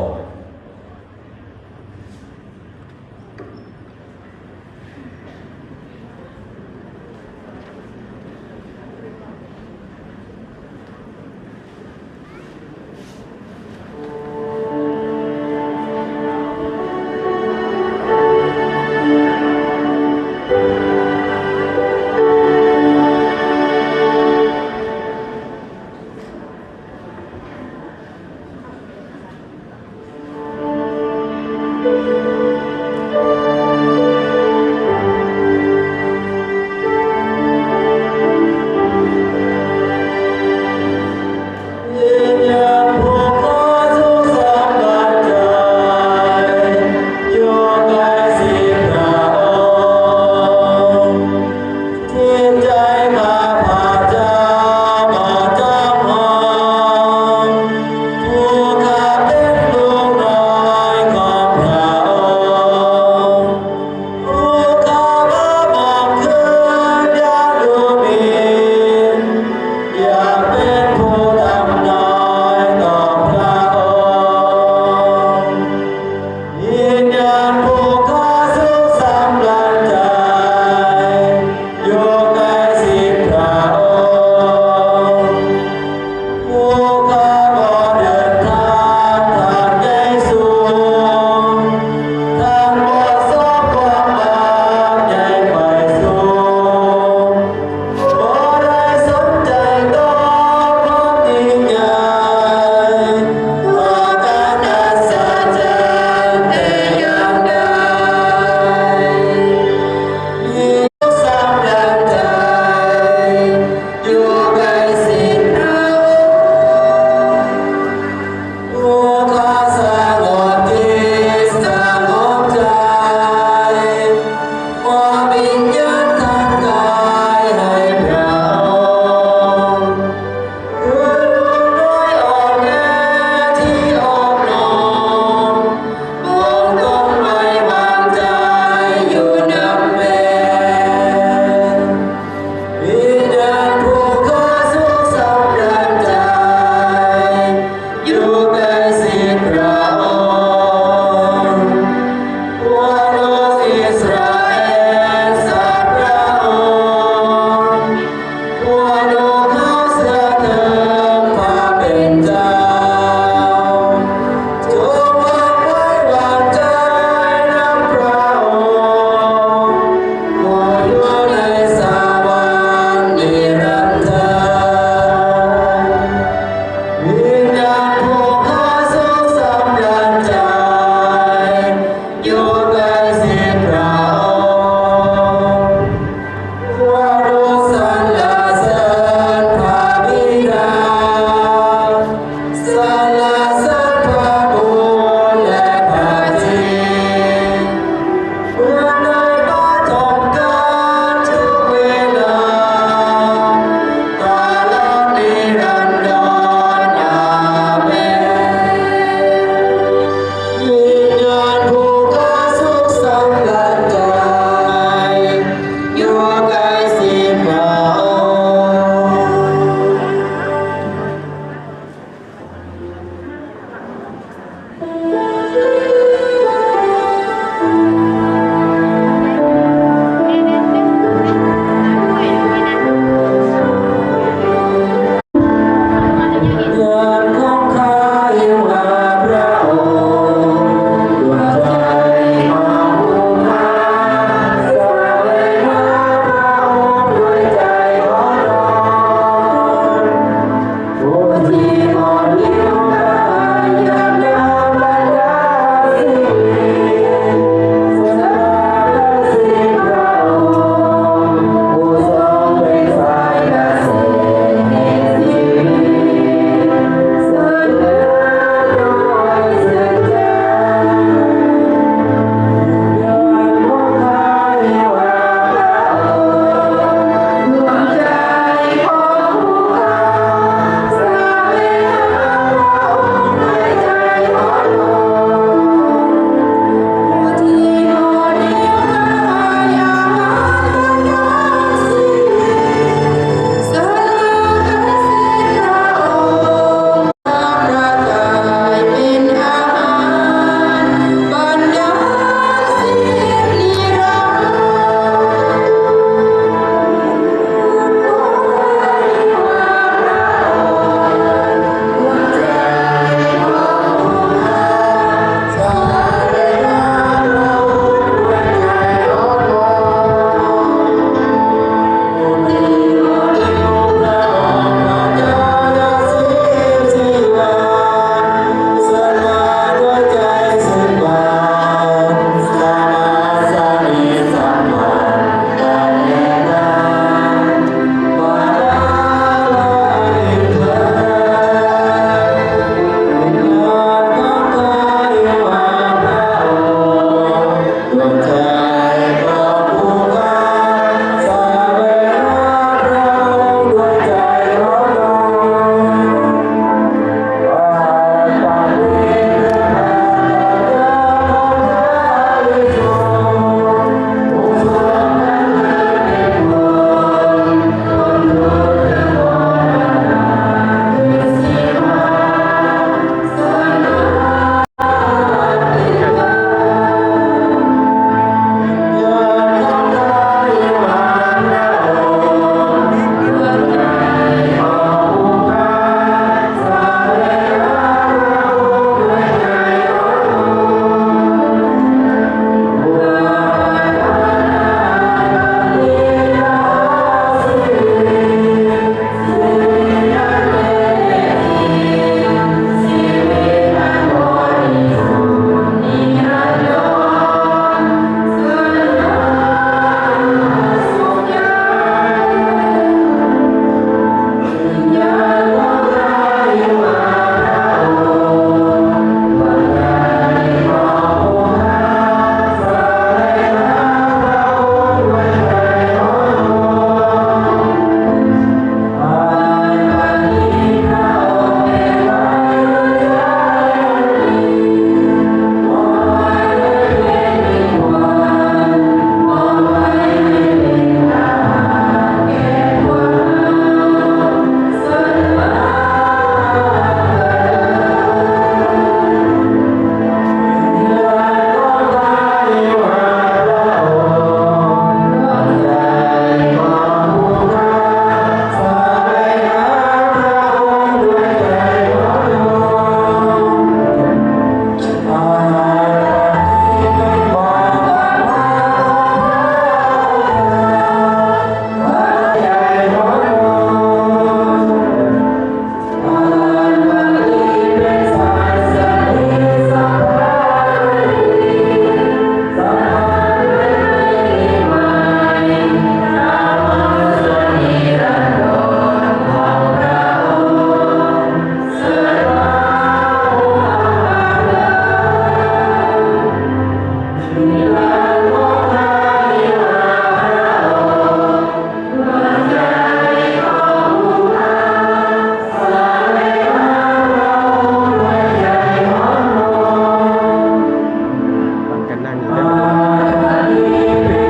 ກັນໜ້ານີ້ເດີ.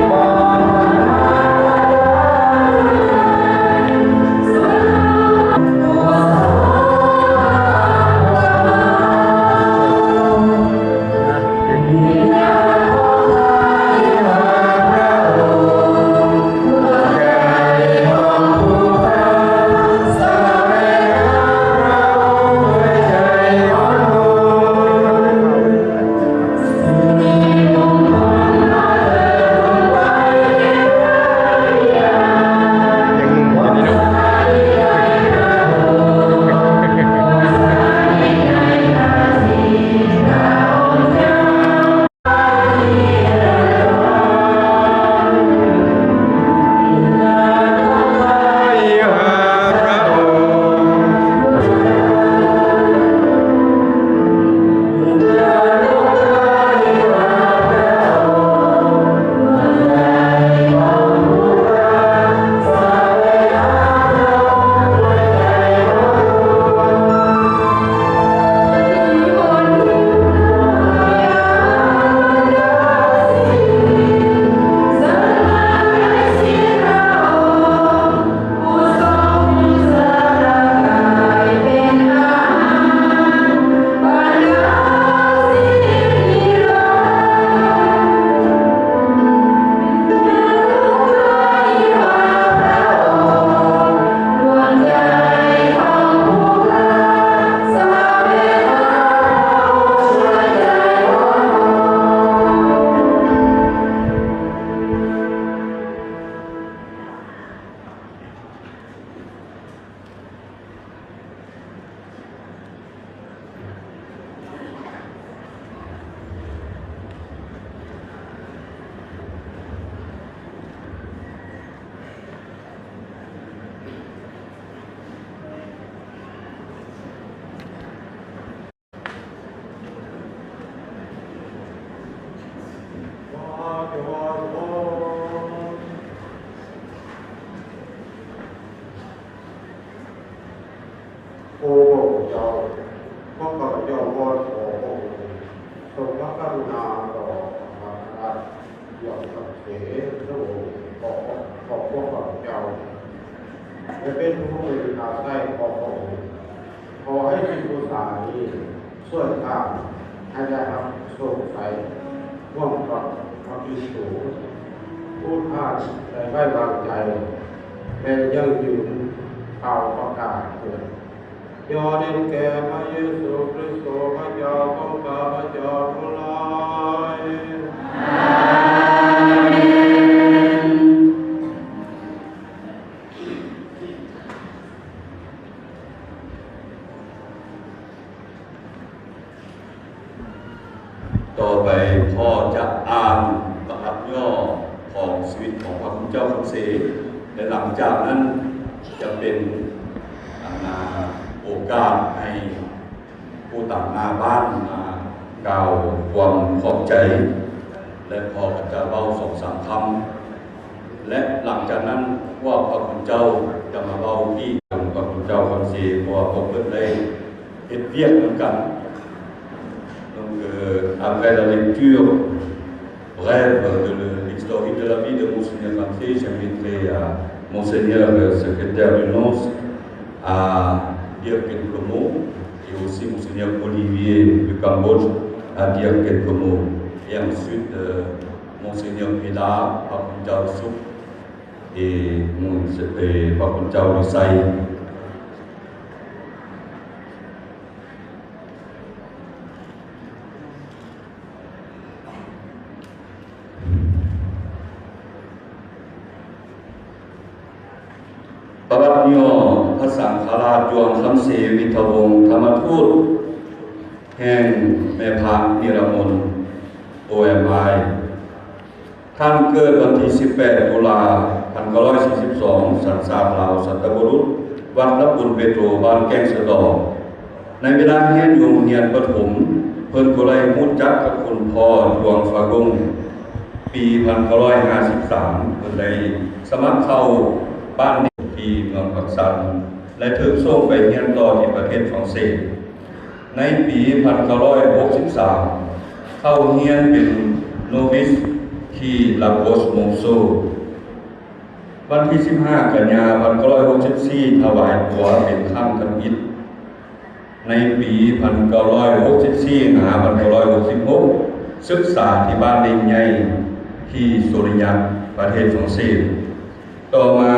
ໂອ້ ພະເຈົ້າ ພວກຂ້າພະເຈົ້າວອນຂໍພະອົງຊົງພະກະລຸນາຕໍ່ພະຄະນະ ຢ່າງສັກເສນພະອົງ ຂອບພວກຂ້າພະເຈົ້າ ແລະ ເປັນຜູ້ເປັນອາໄສຂອງພະອົງ. ຂໍໃຫ້ຈິດອຸດສານີ້ຊ່ວຍຂ້າໃຫ້ໄດ້ຮັບໂຊກໄຊຮ່ວມກັບພະຄຣິສໂຕ ຜູ້ທ່ານໄດ້ໄວ້ວາງໃຈ ແລະ ຢັ້ງຢືນຂ່າວປະກາດເຖິງ. ຍໍເດຊແກ່ພະເຢຊູຄຣິສໂຕ ພະເຈົ້າຂອງຂ້າພະເຈົ້າທັງຫຼາຍ. ອາເມນ. ຕໍ່ໄປ ພໍ່ຈະອ່ານປະຫວັດຫຍໍ້ຂອງຊີວິດຂອງພະຄຸນເຈົ້າຄຳເສນ ແລະ ຫຼັງຈາກນັ້ນຈະເປັນ ອັນນາ ໂອກາດໃຫ້ຜູ້ຕາງໜ້າບ້ານມາກ່າວຄວາມຂອບໃຈ ແລະ ພໍ່ກໍຈະເວົ້າສອງສາມຄຳ ແລະ ຫຼັງຈາກນັ້ນ ພວກພະຄຸນເຈົ້າຈະມາເວົ້າອີກ ພະຄຸນເຈົ້າຄຳເສນ ເພາະວ່າພວກເພິ່ນໄດ້ ເຮັດວຽກນຳກັນ. Donc, euh, après la lecture brève de le, l'historique de la vie de Monseigneur Ramsey, j'inviterai, euh, Monseigneur, euh, secrétaire du nonce, à dire quelques mots, et aussi Monseigneur Olivier du Cambodge à dire quelques mots. Et ensuite, euh, Monseigneur Peda, ພະຄຸນເຈົ້າສຸກ et Monse-, et ພະຄຸນເຈົ້າວິໄຊ. ປະຫວັດຫຍໍ້ ພະສັງຄະລາດ ຈວງຄຳເສ ວິທະວົງ ທຳມະທູດ ແຫ່ງແມ່ພະນິລະມົນ ໂອ ເອັມ ໄອ. ທ່ານເກີດວັນທີສິບແປດ ຕຸລາ ພັນເກົ້າຮ້ອຍສີ່ສິບສອງ ສັນຊາດລາວ ສັນຕະບຸລຸດ ວັດລະປຸນເປໂຕ ບ້ານແກ້ງສະຕໍ. ໃນເວລາຮຽນຢູ່ໂຮງຮຽນປະຖົມ ເພິ່ນກໍໄດ້ຮູ້ຈັກກັບຄຸນພໍ່ ດວງຟາກົງ ປີພັນເກົ້າຮ້ອຍຫ້າສິບສາມ ເພິ່ນໄດ້ສະໝັກເຂົ້າບ້ານທີ່ເມືອງປາກຊັນ ແລະ ຖືກສົ່ງໄປຮຽນຕໍ່ທີ່ປະເທດຝຣັ່ງເສດ. ໃນປີພັນເກົ້າຮ້ອຍຫົກສິບສາມ ເຂົ້າຮຽນເປັນໂນວິສທີ່ La Grosse Monceau. ວັນທີສິບຫ້າ ກັນຍາ ພັນເກົ້າຮ້ອຍຫົກສິບສີ່ ຖວາຍຕົວເປັນຄັ້ງທຳອິດ. ໃນປີພັນເກົ້າຮ້ອຍຫົກສິບສີ່ ຫາ ພັນເກົ້າຮ້ອຍຫົກສິບຫົກ ສຶກສາທີ່ບ້ານເລງໃຫຍ່ ທີ່ໂຊລິຍັກ ປະເທດຝຣັ່ງເສດ. ຕໍ່ມາ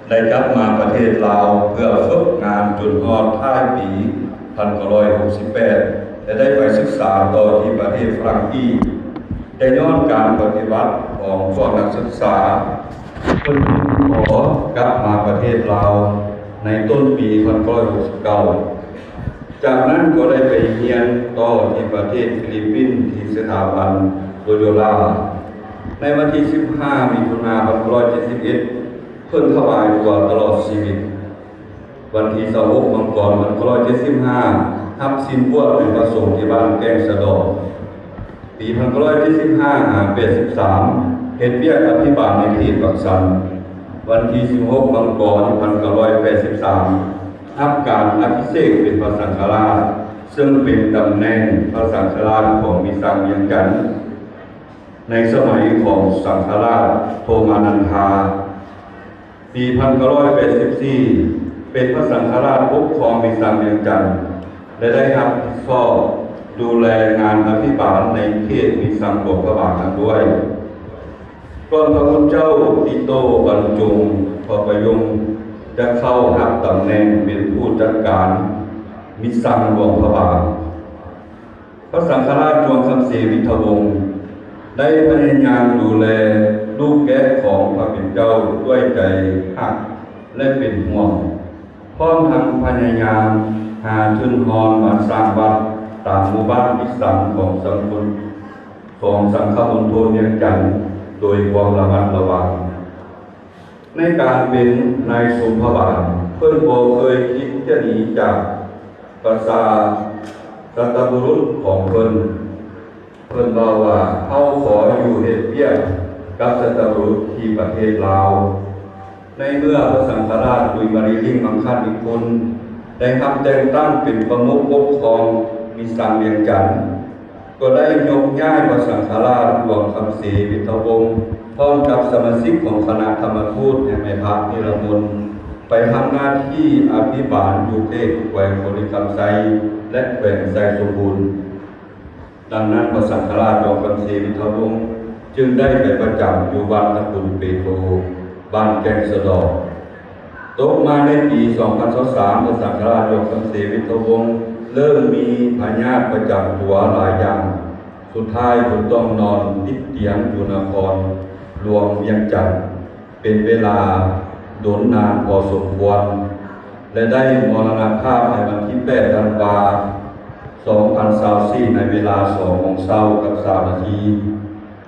ໄດ້ກັບມາປະເທດລາວເພື່ອຝຶກງານຈົນຮອດທ້າຍປີພັນເກົ້າຮ້ອຍຫົກສິບແປດ ແລະ ໄດ້ໄປສຶກສາຕໍ່ທີ່ປະເທດຝຣັ່ງອີກ. ແຕ່ຍ້ອນການປະຕິວັດຂອງພວກນັກສຶກສາ ເພິ່ນຈຶ່ງຂໍກັບມາປະເທດລາວໃນຕົ້ນປີພັນເກົ້າຮ້ອຍຫົກສິບເກົ້າ. ຈາກນັ້ນກໍໄດ້ໄປຮຽນຕໍ່ທີ່ປະເທດຟີລິບປິນ ທີ່ສະຖາບັນໂລໂຍລາ. ໃນວັນທີສິບຫ້າ ມິຖຸນາ ພັນເກົ້າຮ້ອຍເຈັດສິບເອັດ ເພິ່ນຖວາຍຕົວຕະຫຼອດຊີວິດ. ວັນທີຊາວຫົກ ມັງກອນ ພັນເກົ້າຮ້ອຍເຈັດສິບຫ້າ ຮັບສິນບວດເປັນພະສົງທີ່ບ້ານແກ້ງສະດອກ. ປີພັນເກົ້າຮ້ອຍເຈັດສິບຫ້າ ຫາ ແປດສິບສາມ ເຮັດວຽກອະພິບານໃນເຂດປາກຊັນ. ວັນທີສິບຫົກ ມັງກອນ ພັນເກົ້າຮ້ອຍແປດສິບສາມ ຮັບການອະພິເສກເປັນພະສັງຄະລາດ, ເຊິ່ງເປັນຕຳແໜ່ງພະສັງຄະລາດຂອງມີຊັງວຽງຈັນ ໃນສະໄໝຂອງສັງຄະລາດໂທມານັນທາ. ປີພັນເກົ້າຮ້ອຍແປດສິບສີ່ ເປັນພະສັງຄະລາດປົກຄອງມີຊັງວຽງຈັນ ແລະ ໄດ້ຮັບຜິດຊອບດູແລງານອະພິບານໃນເຂດມີຊັງຫຼວງພະບາງນຳດ້ວຍ. ກ່ອນພະຄຸນເຈົ້າຕິໂຕບັນຈົງ ພະປະຍົງ ຈະເຂົ້າຮັບຕຳແໜ່ງເປັນຜູ້ຈັດການມີຊັງຫຼວງພະບາງ. ພະສັງຄະລາດຈວງຄຳເສວິດທະວົງ ໄດ້ພະຍາຍາມດູແລລູກແກະຂອງພະເປັນເຈົ້າດ້ວຍໃຈຮັກ ແລະ ເປັນຫ່ວງ, ພ້ອມທັງພະຍາຍາມຫາທຶນຮອນມາສ້າງວັດຕາມໝູ່ບ້ານວິສັງຂອງສັງຄົນ ຂອງສັງຄະມົນທົນວຽງຈັນ ໂດຍຄວາມລະມັດລະວັງ. ໃນການເປັນນາຍສົມພະບານ, ເພິ່ນບໍ່ເຄີຍຄິດຈະໜີຈາກປະຊາສັດຕະບຸລຸດຂອງເພິ່ນ. ເພິ່ນເວົ້າວ່າ, ເຮົາຂໍຢູ່ເຮັດວຽກກັບສັດຕະບຸລຸດທີ່ປະເທດລາວ. ໃນເມື່ອພະສັງຄະລາດກຸຍມະລີລິງມັງຄະນິຄຸນ ໄດ້ຮັບແຕ່ງຕັ້ງເປັນປະມຸກປົກຄອງມີຊັງວຽງຈັນ, ກໍໄດ້ຍົກຍ້າຍພະສັງຄະລາດຫຼວງຄຳເສວິດທະວົງ ພ້ອມກັບສະມາຊິກຂອງຄະນະທຳມະທູດແຫ່ງແມ່ພະນິລະມົນ ໄປທຳໜ້າທີ່ອະພິບານຢູ່ເຂດແຂວງບໍລິຄຳໄຊ ແລະ ແຂວງໄຊສົມບູນ. ດັ່ງນັ້ນ ພະສັງຄະລາດຈອມຄຳເສວິດທະວົງ ຈຶ່ງໄດ້ໄປປະຈຳຢູ່ວັດຕະກຸນເປໂຕ ບ້ານແກ້ງສະດອກ. ຕົກມາໃນປີສອງພັນຊາວສາມ ພະສັງຄະລາດຈອມຄຳເສວິດທະວົງ ເລີ່ມມີພະຍາດປະຈຳຕົວຫຼາຍຢ່າງ. ສຸດທ້າຍເພິ່ນຕ້ອງນອນຕິດຕຽງຢູ່ນະຄອນຫຼວງວຽງຈັນ ເປັນເວລາດົນນານພໍສົມຄວນ ແລະ ໄດ້ມໍລະນະພາບໃນວັນທີແປດ ທັນວາ ສອງພັນຊາວສີ່ ໃນເວລາສອງໂມງເຊົ້າກັບຊາວນາທີ.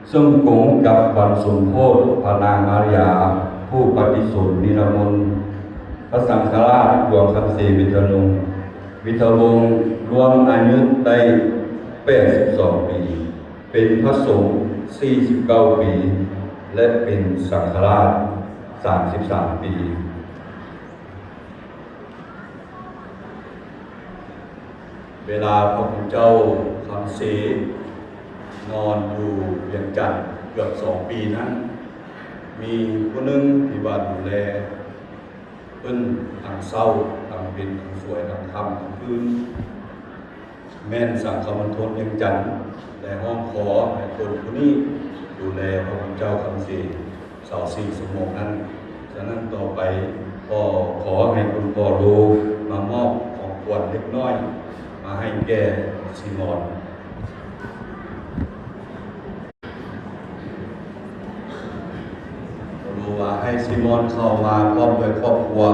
ເຊິ່ງກົງກັບວັນສົມໂພດພະນາງມາລະຍາ ຜູ້ປະຕິສົນນິລະມົນ ພະສັງຄະລາດຫຼວງຄຳເສວິດທະວົງ ວິທະວົງ ລວມອາຍຸໄດ້ແປດສິບສອງປີ, ເປັນພະສົງສີ່ສິບເກົ້າປີ ແລະ ເປັນສັງຄະລາດສາມສິບສາມປີ. ເວລາພະຄຸນເຈົ້າຄຳເສນອນຢູ່ວຽງຈັນເກືອບສອງປີນັ້ນ, ມີຜູ້ໜຶ່ງທີ່ວ່າດູແລເພິ່ນທັງເຊົ້າ, ທັງເວັນ, ທັງສວຍ, ທັງຄ່ຳ, ທັງຄືນ. ແມ່ນສັງຄະມົນທົນວຽງຈັນ ໄດ້ຮ້ອງຂໍໃຫ້ຄົນຜູ້ນີ້ດູແລພະຄຸນເຈົ້າຄຳເສນຊາວສີ່ຊົ່ວໂມງນັ້ນ. ສະນັ້ນຕໍ່ໄປ ຂໍ ຂໍໃຫ້ຄຸນພໍ່ໂລມາມອບຂອງຂວັນເລັກນ້ອຍມາໃຫ້ແກ່ຊີມອນ. ເຂົາຮູ້ວ່າໃຫ້ຊີມອນເຂົ້າມາພ້ອມດ້ວຍຄອບຄົວ. ເ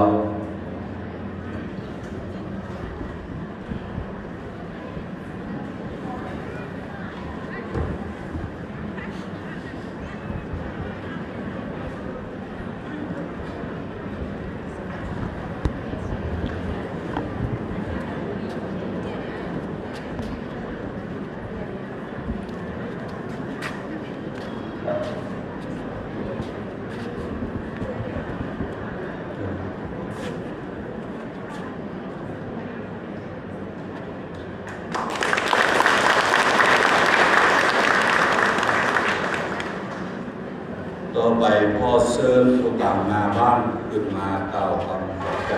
ຕໍ່ໄປ ຂໍເຊີນຜູ້ຕາງໜ້າບ້ານຂຶ້ນມາກ່າວຄຳຂອບໃຈ.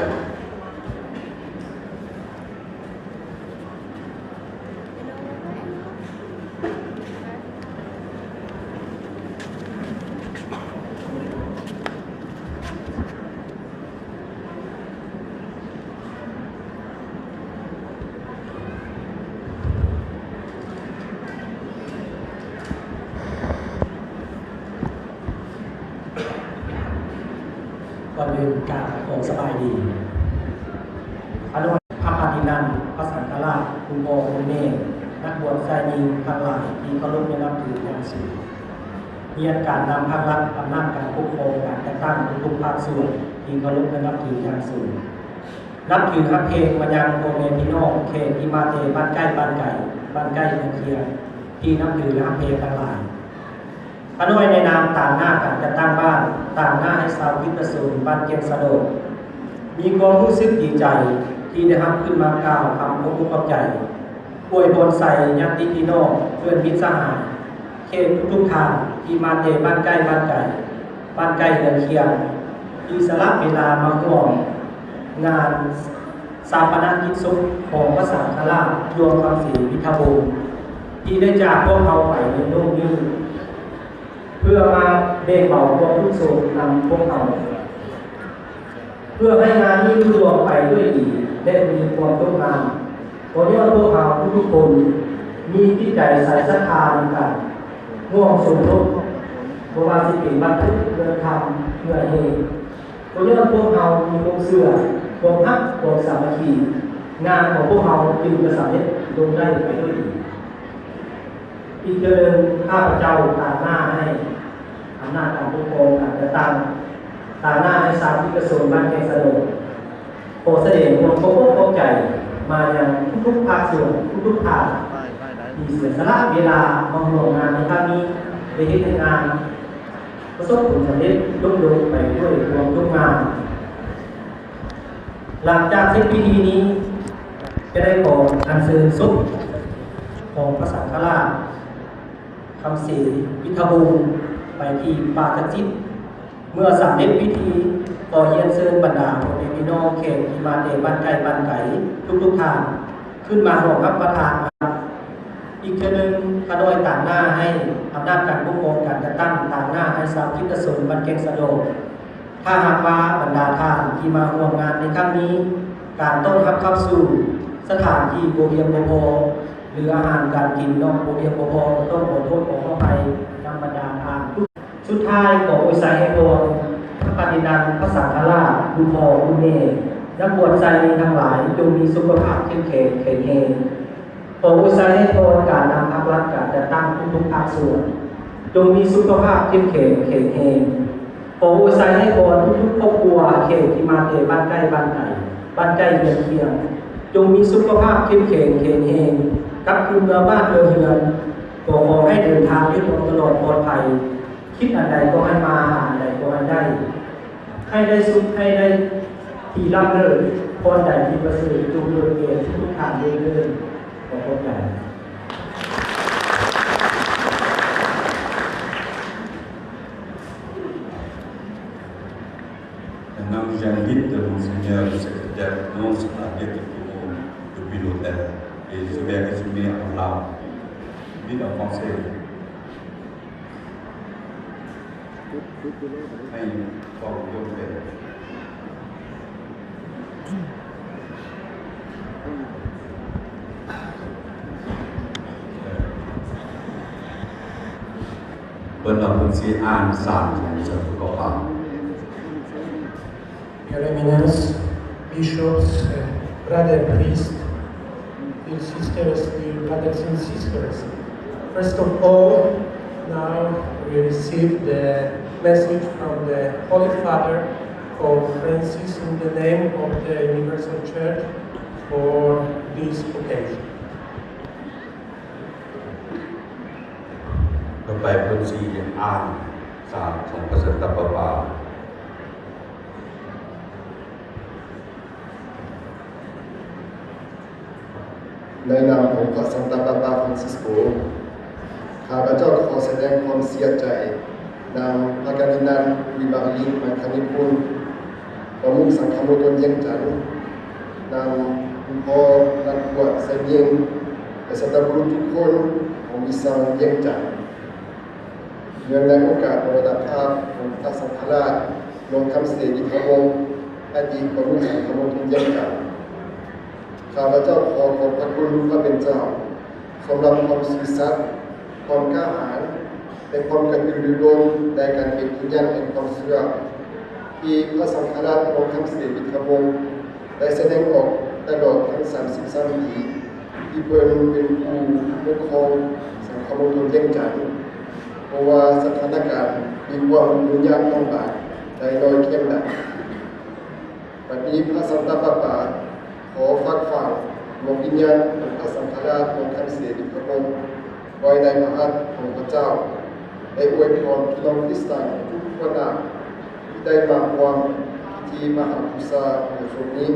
ກ່ອນອື່ນກາບຂໍສະບາຍດີ ຂ້ານ້ອຍ ພະຄາທິນັນ ພະສັງຄະລາດ ຄຸນພໍ່ຄຸນແມ່ ນັກບວດຊາຍຍິງທັງຫຼາຍທີ່ເຄົາລົບ ແລະ ນັບຖືຢ່າງສູງ. ຮຽນການນຳພັກລັດ ອຳນາດການປົກຄອງ ການຈັດຕັ້ງທຸກໆພາກສ່ວນທີ່ເຄົາລົບ ແລະ ນັບຖືຢ່າງສູງ. ນັບຖືຮັກແພງມາຍັງພໍ່ແມ່ພີ່ນ້ອງແຂກທີ່ມາແຕ່ບ້ານໃກ້ບ້ານໄກ, ບ້ານໃກ້ເຮືອນຄຽງ ທີ່ນັບຖືແລະຮັກແພງທັງຫຼາຍ. ຂ້ານ້ອຍໃນນາມຕາງໜ້າການຈັດຕັ້ງບ້ານ, ຕາງໜ້າໃຫ້ຊາວກິດຕະຊົນບ້ານແກ້ງສະໂດກ ມີຄວາມຮູ້ສຶກດີໃຈທີ່ໄດ້ຮັບຂຶ້ນມາກ່າວຄຳຂອບອົກຂອບໃຈ ອວຍພອນໄຊຍາດຕິພີ່ນ້ອງ ເພື່ອນມິດສະຫາຍ ແຂກທຸກໆທ່ານທີ່ມາແຕ່ບ້ານໃກ້ບ້ານໄກ, ບ້ານໃກ້ເຮືອນຄຽງ ທີ່ສະຫຼະເວລາມາຮ່ວມງານຊາປະນະກິດສົບຂອງພະສັງຄະລາດ ຫຼວງຄຳເສນ ວິທະວົງ ທີ່ໄດ້ຈາກພວກເຮົາໄປໃນໂລກນີ້ ເພື່ອມາແບ່ງເບົາຄວາມທຸກໂສກນຳພວກເຮົາ. ເພື່ອໃຫ້ງານນີ້ລຸລ່ວງໄປດ້ວຍດີ ແລະ ມີຄວາມຕົກງາມ ກໍຍ້ອນພວກເຮົາທຸກໆຄົນມີຈິດໃຈໃສສັດທານຳກັນ ຮ່ວມສົມທົບ ບໍ່ວ່າຊິເປັນວັດຖຸ, ເງິນຄຳ, ເຫື່ອແຮງ, ກໍຍ້ອນພວກເຮົາມີຄວາມເຊື່ອ, ຄວາມຮັກ, ຄວາມສາມັກຄີ, ງານຂອງພວກເຮົາຈຶ່ງຈະສຳເລັດລົງໄດ້ໄປດ້ວຍດີ. ອີກເທື່ອໜຶ່ງ ຂ້າພະເຈົ້າຕາງໜ້າໃຫ້ອຳນາດການປົກຄອງ, ການຈັດຕັ້ງ, ຕາງໜ້າໃຫ້ຊາວກິດຕະຊົນບ້ານແກ້ງສະໂດກ ຂໍສະແດງຄວາມຂອບອົກຂອບໃຈມາຍັງທຸກໆພາກສ່ວນ, ທຸກໆທ່ານ ທີ່ເສຍສະຫຼະເວລາມາຮ່ວມງານໃນຄັ້ງນີ້ ໄດ້ເຮັດໃຫ້ງານປະສົບຜົນສຳເລັດລຸລ່ວງໄປດ້ວຍຄວາມຕົກງາມ. ຫຼັງຈາກເສັດພິທີນີ້ ຈະໄດ້ຂໍອັນເຊີນສົບຂອງພະສັງຄະລາດ ຄຳເສນ ວິທະວົງ ໄປທີ່ປ່າສັກສິດ. ເມື່ອສຳເລັດພິທີ ຂໍຮຽນເຊີນບັນດາພໍ່ແມ່ພີ່ນ້ອງແຂກທີ່ມາແຕ່ບ້ານໃກ້ບ້ານໄກທຸກໆທ່ານ ຂຶ້ນມາຮ່ວມຮັບປະທານອາຫານ. ອີກເທື່ອໜຶ່ງ ຂ້ານ້ອຍຕາງໜ້າໃຫ້ອຳນາດການປົກຄອງການຈັດຕັ້ງ ຕາງໜ້າໃຫ້ຊາວກິດຕະຊົນບ້ານແກ້ງສະໂດກ ຖ້າຫາກວ່າບັນດາທ່ານທີ່ມາຮ່ວມງານໃນຄັ້ງນີ້ ການຕ້ອນຮັບເຂົ້າສູ່ສະຖານທີ່ບໍ່ພຽງບໍ່ພໍ ຫຼື ອາຫານການກິນເນາະ ບໍ່ພຽງບໍ່ພໍ ກໍຕ້ອງຂໍໂທດຂໍອະໄພນຳບັນດາທ່ານ. ສຸດທ້າຍ ຂໍອວຍໄຊໃຫ້ພອນ ພະຄາທິນັນ ພະສັງຄະລາດ ຄຸນພໍ່ຄຸນແມ່ ນັກບວດຊາຍຍິງທັງຫຼາຍ ຈົ່ງມີສຸຂະພາບເຂັ້ມແຂງ ແຂງແຮງ. ຂໍອວຍໄຊໃຫ້ພອນການນຳພັກລັດ ການຈັດຕັ້ງທຸກໆພາກສ່ວນ ຈົ່ງມີສຸຂະພາບເຂັ້ມແຂງ ແຂງແຮງ. ຂໍອວຍໄຊໃຫ້ພອນທຸກໆຄອບຄົວ ແຂກທີ່ມາແຕ່ບ້ານໃກ້ບ້ານໄກ, ບ້ານໃກ້ເຮືອນຄຽງ ຈົ່ງມີສຸຂະພາບເຂັ້ມແຂງ ແຂງແຮງ ກັບຄືນເມືອບ້ານເມືອເຮືອນ. ກໍຂໍໃຫ້ເດີນທາງດ້ວຍຄວາມຕະຫຼອດປອດໄພ. ຄິດອັນໃດກໍໃຫ້ມາ, ຫາອັນໃດກໍໃຫ້ໄດ້. ໃຫ້ໄດ້ສຸກ, ໃຫ້ໄດ້ທີ່ລ້ຳເລີດ, ພອນໃດທີ່ປະເສີດ ຈົ່ງເກີດແກ່ທຸກໆທ່ານເດີ. ຂໍຂອບໃຈ. ແນະນຳຢ່າງຍິນດີ Monseigneur le secrétaire, non, c'est pas bien que tout le monde depuis l'hôtel. Et je vais résumer en lao, vite en français. ໃຫ້ເວົ້າລົງໄປ ເພິ່ນວ່າເພິ່ນຊິອ່ານສານຂອງສັນຕິພາບ. Your Eminence, bishops, uh, brother priest, dear sisters, dear brothers and sisters. First of all, now we receive the message from the Holy Father, Pope Francis, in the name of the Universal Church for this occasion. ຕໍ່ໄປເພິ່ນຊິອ່ານສານຂອງພະສັນຕະປາປາ. ໃນນາມຂອງພະສັນຕະປາປາຟຣານຊິສໂກ, ຂ້າພະເຈົ້າຂໍສະແດງຄວາມເສຍໃຈ ນາງພະການິນານ ວີມາຣີ ມັງຄະນິຄຸນ ປະມຸກສັງຄະມົນຕົນວຽງຈັນ, ນາງຄຸນພໍ່ນັກບວດໄຊເຢັນ ແລະ ສັດຕະບຸລຸດທຸກຄົນຂອງວິຊາວຽງຈັນ. ເນື່ອງໃນໂອກາດມໍລະນະພາບຂອງພະສັງຄະລາດ ຫຼວງຄຳເສນ ອິນທະວົງ ອະດີດປະມຸກສັງຄະມົນຕົນວຽງຈັນ, ຂ້າພະເຈົ້າຂໍຂອບພະຄຸນພະເປັນເຈົ້າ ສຳລັບຄວາມຊື່ສັດ, ຄວາມກ້າຫານ ແລະ ຄວາມກະຕືລືລົ້ມໃນການເປັນພະຍານແຫ່ງຄວາມເຊື່ອ ທີ່ພະສັງຄະລາດ ຫຼວງຄຳເສນ ອິນທະວົງ ໄດ້ສະແດງອອກຕະຫຼອດທັງສາມສິບສາມປີ ທີ່ເພິ່ນເປັນຜູ້ປົກຄອງສັງຄະມົນຕົນວຽງຈັນ, ບໍ່ວ່າສະຖານະການມີຄວາມຫຍຸ້ງຍາກລຳບາກໃດນ້ອຍພຽງໃດ. ບັດນີ້ພະສັນຕະປາປາຂໍຝາກຝັງດວງວິນຍານຂອງພະສັງຄະລາດ ຫຼວງຄຳເສນ ອິນທະວົງ ໄວ້ໃນພະຫັດຂອງພະເຈົ້າ ແລະ ອວຍພອນພີ່ນ້ອງຄຣິສຕຽນທຸກຄົນນະ ທີ່ໄດ້ມາຮ່ວມພິທີມະຫາບູຊາຂອງສົບນີ້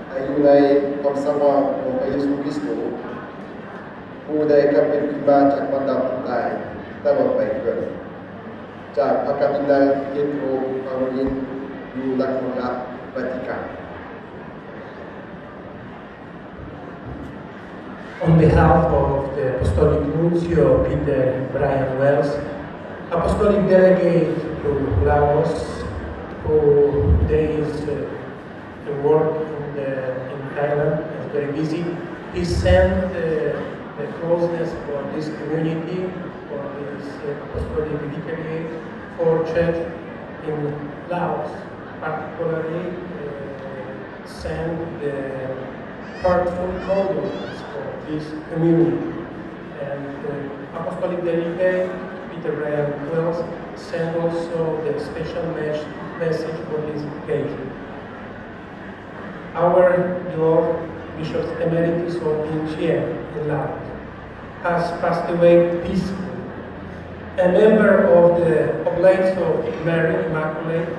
ໃຫ້ຢູ່ໃນຄວາມສະຫວ່າງຂອງພະເຢຊູຄຣິສໂຕ ຜູ້ໄດ້ກັບເກີດຂຶ້ນມາຈາກບັນດາຄົນຕາຍຕະຫຼອດໄປເທີ້ນ. ຈາກພະການດິນາລ ເປໂຕຣ ປາໂຣລິນ ຢູ່ນະຄອນລັດວາຕິກັນ. On behalf of the Apostolic Nuncio Peter Brian Wells, Apostolic Delegate to Laos, who today is, uh, the work in the, in Thailand is very busy. He sent, uh, the closeness for this community, for this, uh, Apostolic Vicariate for Church in Laos, particularly, uh, send the heartfelt condolence for this community. And, uh, Apostolic Delegate Peter Brian Wells sent also the special mes-, message for this occasion. Our beloved Bishop Emeritus of Vientiane in Laos has passed away peacefully. A member of the Oblates of Mary Immaculate,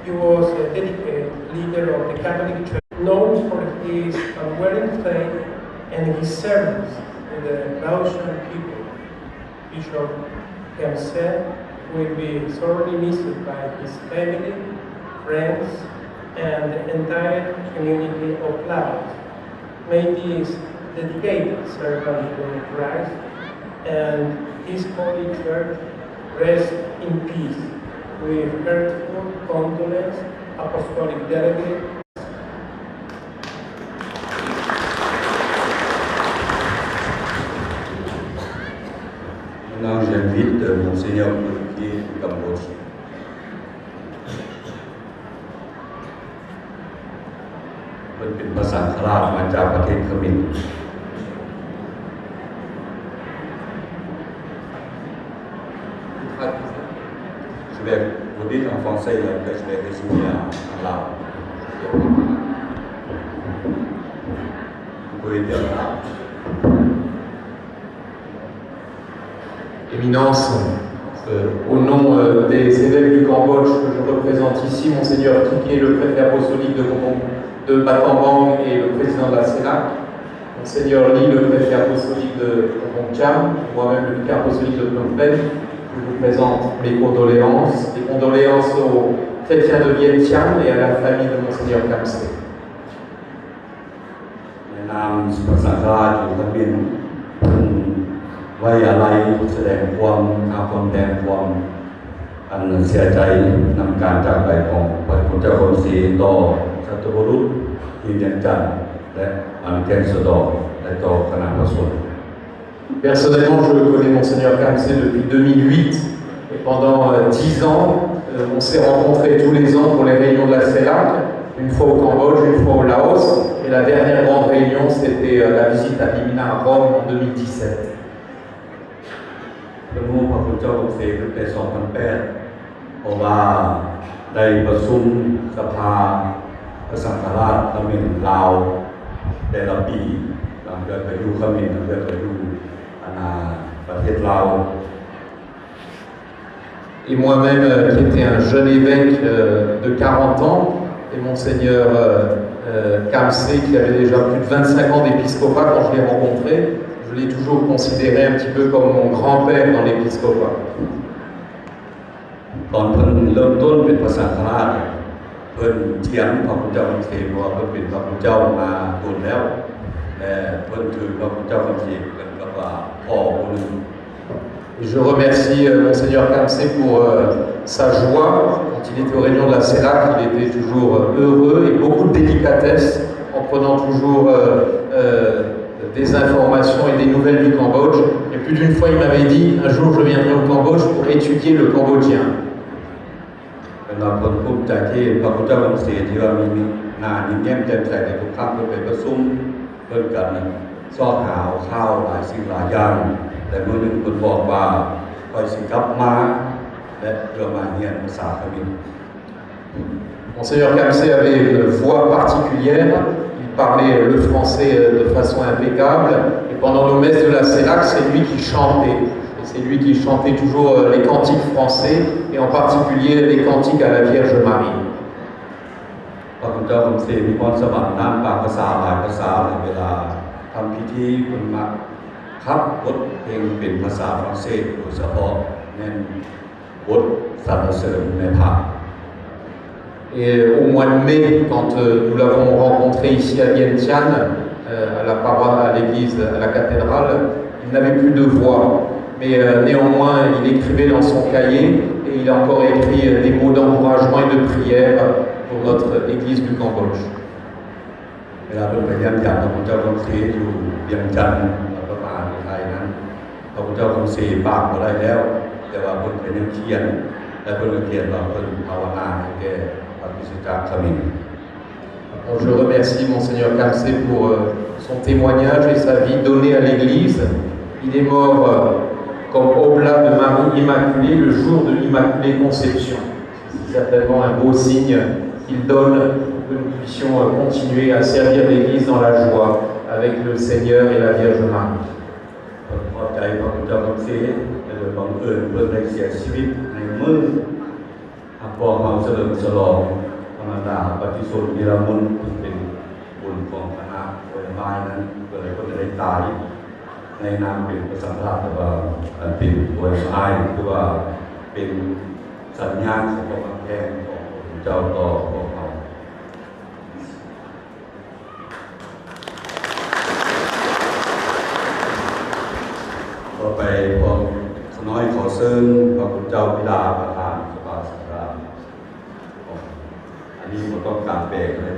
he was a dedicated leader of the Catholic Church, known for his unwavering faith and his service to the Laotian people. Bishop Khamsé will be sorely missed by his family, friends, and the entire community of Laos. May this dedicated servant of Christ and His holy church rest in peace. With heartfelt condolence, Apostolic Delegate. Maintenant, j'invite, euh, Monseigneur Kuki du Cambodge. ເພິ່ນເປັນພະສັງຄະລາດມາຈາກປະເທດຂະເໝນ. Je vais vous dire en français, et après je vais résumer en, en arabe. Vous pouvez dire arabe. Éminence, euh, au nom, euh, des évêques du Cambodge que je représente ici, Monseigneur Kiki, le préfet apostolique de Kompong, de Battambang et le président de la CELAC, Monseigneur Lee, le préfet apostolique de Kompong Cham, moi-même le vicaire apostolique de Phnom Penh, je vous présente mes condoléances, les condoléances aux chrétiens de Vientiane et à la famille de Monseigneur Khamsé. ໃນນາມພະສັງຄະລາດຢູ່ຂະເໝນ ເພິ່ນໄວ້ອາໄລ ສະແດງຄວາມ ຫາຄວາມແດງຄວາມ ອັນເສຍໃຈນຳການຈາກໄປຂອງພະຄຸນເຈົ້າຄຳເສນ ຕໍ່ສັດຕະບຸລຸດທີ່ວຽງຈັນ ແລະ ອັນແກ່ງສະດອ ແລະ ຕໍ່ຄະນະພະສົງ. Personnellement, je connais Monseigneur Khamsé depuis deux mille huit. Et pendant, euh, dix ans, euh, on s'est rencontrés tous les ans pour les réunions de la CELAC, une fois au Cambodge, une fois au Laos. Et la dernière grande réunion, c'était, euh, la visite à Limna à Rome en deux mille dix-sept. ເພິ່ນຮູ້ພະຄຸນເຈົ້າຄຳເສນຕັ້ງແຕ່ສອງພັນແປດ ເພາະວ່າໄດ້ປະຊຸມສະພາພະສັງຄະລາດຂະເໝນລາວແຕ່ລະປີ, ບາງເທື່ອກໍຢູ່ຂະເໝນ, ບາງເທື່ອກໍຢູ່ ອັນນ່າ ປະເທດລາວ. Et moi-même, euh, qui étais un jeune évêque, euh, de quarante ans, et Monseigneur, euh, euh, Khamsé, qui avait déjà plus de vingt-cinq ans d'épiscopat quand je l'ai rencontré, je l'ai toujours considéré un petit peu comme mon grand-père dans l'épiscopat. ຕອນເພິ່ນເລີ່ມຕົ້ນເປັນພະສັງຄະລາດ ເພິ່ນຈຽມພະຄຸນເຈົ້າຄຳເສນ ເພາະວ່າເພິ່ນເປັນພະຄຸນເຈົ້າມາດົນແລ້ວ ແລະ ເພິ່ນຖືພະຄຸນເຈົ້າຄຳເສນເປັນກັບວ່າພໍ່ຜູ້ໜຶ່ງ. Et je remercie, euh, Monseigneur Kamsé pour, euh, sa joie. Quand il était aux réunions de la CELAC, il était toujours, euh, heureux et beaucoup de délicatesse en prenant toujours, euh, euh, des informations et des nouvelles du Cambodge. Et plus d'une fois, il m'avait dit, un jour, je viendrai au Cambodge pour étudier le cambodgien. ເພິ່ນວ່າເພິ່ນພູມໃຈທີ່ເຫັນພະຄຸນເຈົ້າຄຳເສນ ທີ່ວ່າມີໜ້າຍິ້ມແຍ້ມແຈ່ມໃສໃນທຸກຄັ້ງເພິ່ນໄປປະຊຸມ ເພິ່ນກໍຊອກຫາເອົາຂ່າວຫຼາຍສິ່ງຫຼາຍຢ່າງ ແລະ ມື້ໜຶ່ງເພິ່ນບອກວ່າ ຂ້ອຍຊິກັບມາ ແລະ ເພື່ອມາຮຽນພາສາຂະມິນ. Monseigneur Kamsé avait une voix particulière, il parlait le français, euh, de façon impeccable, et pendant nos messes de la CELAC, c'est lui qui chantait. Et c'est lui qui chantait toujours, euh, les cantiques français, et en particulier les cantiques à la Vierge Marie. ພະຄຸນເຈົ້າຄຳເສນມີພອນສະຫວັນດ້ານບາງພາສາ ຫຼາຍພາສາ ແລະ ເວລາທຳພິທີເພິ່ນມັກຂັບບົດເພງເປັນພາສາຝຣັ່ງເສດ ໂດຍສະເພາະແມ່ນບົດສັນລະເສີນແມ່ພະ. Et au mois de mai, quand, euh, nous l'avons rencontré ici à Vientiane, euh, à la paroisse, à l'église, à la cathédrale, il n'avait plus de voix. Mais, euh, néanmoins, il écrivait dans son cahier et il a encore écrit, euh, des mots d'encouragement et de prière pour notre église du Cambodge. ເວລາເພິ່ນໄປຢ້ຽມຢາມພະຄຸນເຈົ້າຄຳເສນຢູ່ວຽງຈັນ ແລ້ວກໍມາຢູ່ໄທນັ້ນ ພະຄຸນເຈົ້າຄຳເສນປາກບໍ່ໄດ້ແລ້ວ ແຕ່ວ່າເພິ່ນກໍຍັງຂຽນ ແລະ ເພິ່ນກໍຂຽນວ່າເພິ່ນພາວະນາໃຫ້ແກ່ພະຄຣິສຕະຈັກຂະມິນ. Alors, je remercie Monseigneur Kamsé pour, euh, son témoignage et sa vie donnée à l'Église. Il est mort, euh, comme oblat de Marie Immaculée le jour de l'Immaculée Conception. C'est certainement un beau signe qu'il donne pour que nous puissions, euh, continuer à servir l'Église dans la joie avec le Seigneur et la Vierge Marie. ຂໍຂອບໃຈພະຄຸນເຈົ້າຄຳເສນ ແລະ ໂດຍບັງເອີນເພິ່ນໄດ້ເສຍຊີວິດໃນມື້ ພວກເຮົາສະເຫຼີມສະຫຼອງພັນລະດາປະຕິຊົນນິລະມຸນ ເຊິ່ງເປັນບຸນຂອງຄະນະໂອຍມາຍນັ້ນ ເພື່ອໃຫ້ເພິ່ນໄດ້ຕາຍໃນນາມເປັນພະສັງຄະລາດ ແຕ່ວ່າອັນເປັນໂອຍມາຍ ຄືວ່າເປັນສັນຍານຂອງຄວາມຮັກແພງຂອງພະຄຸນເຈົ້າຕໍ່ພວກເຮົາ. ຕໍ່ໄປ ພວກຂ້ານ້ອຍຂໍເຊີນພະຄຸນເຈົ້າພິດາປະທານສະພາສັງຄະລາດ. ອັນນີ້ບໍ່ຕ້ອງການແປກເລີຍ.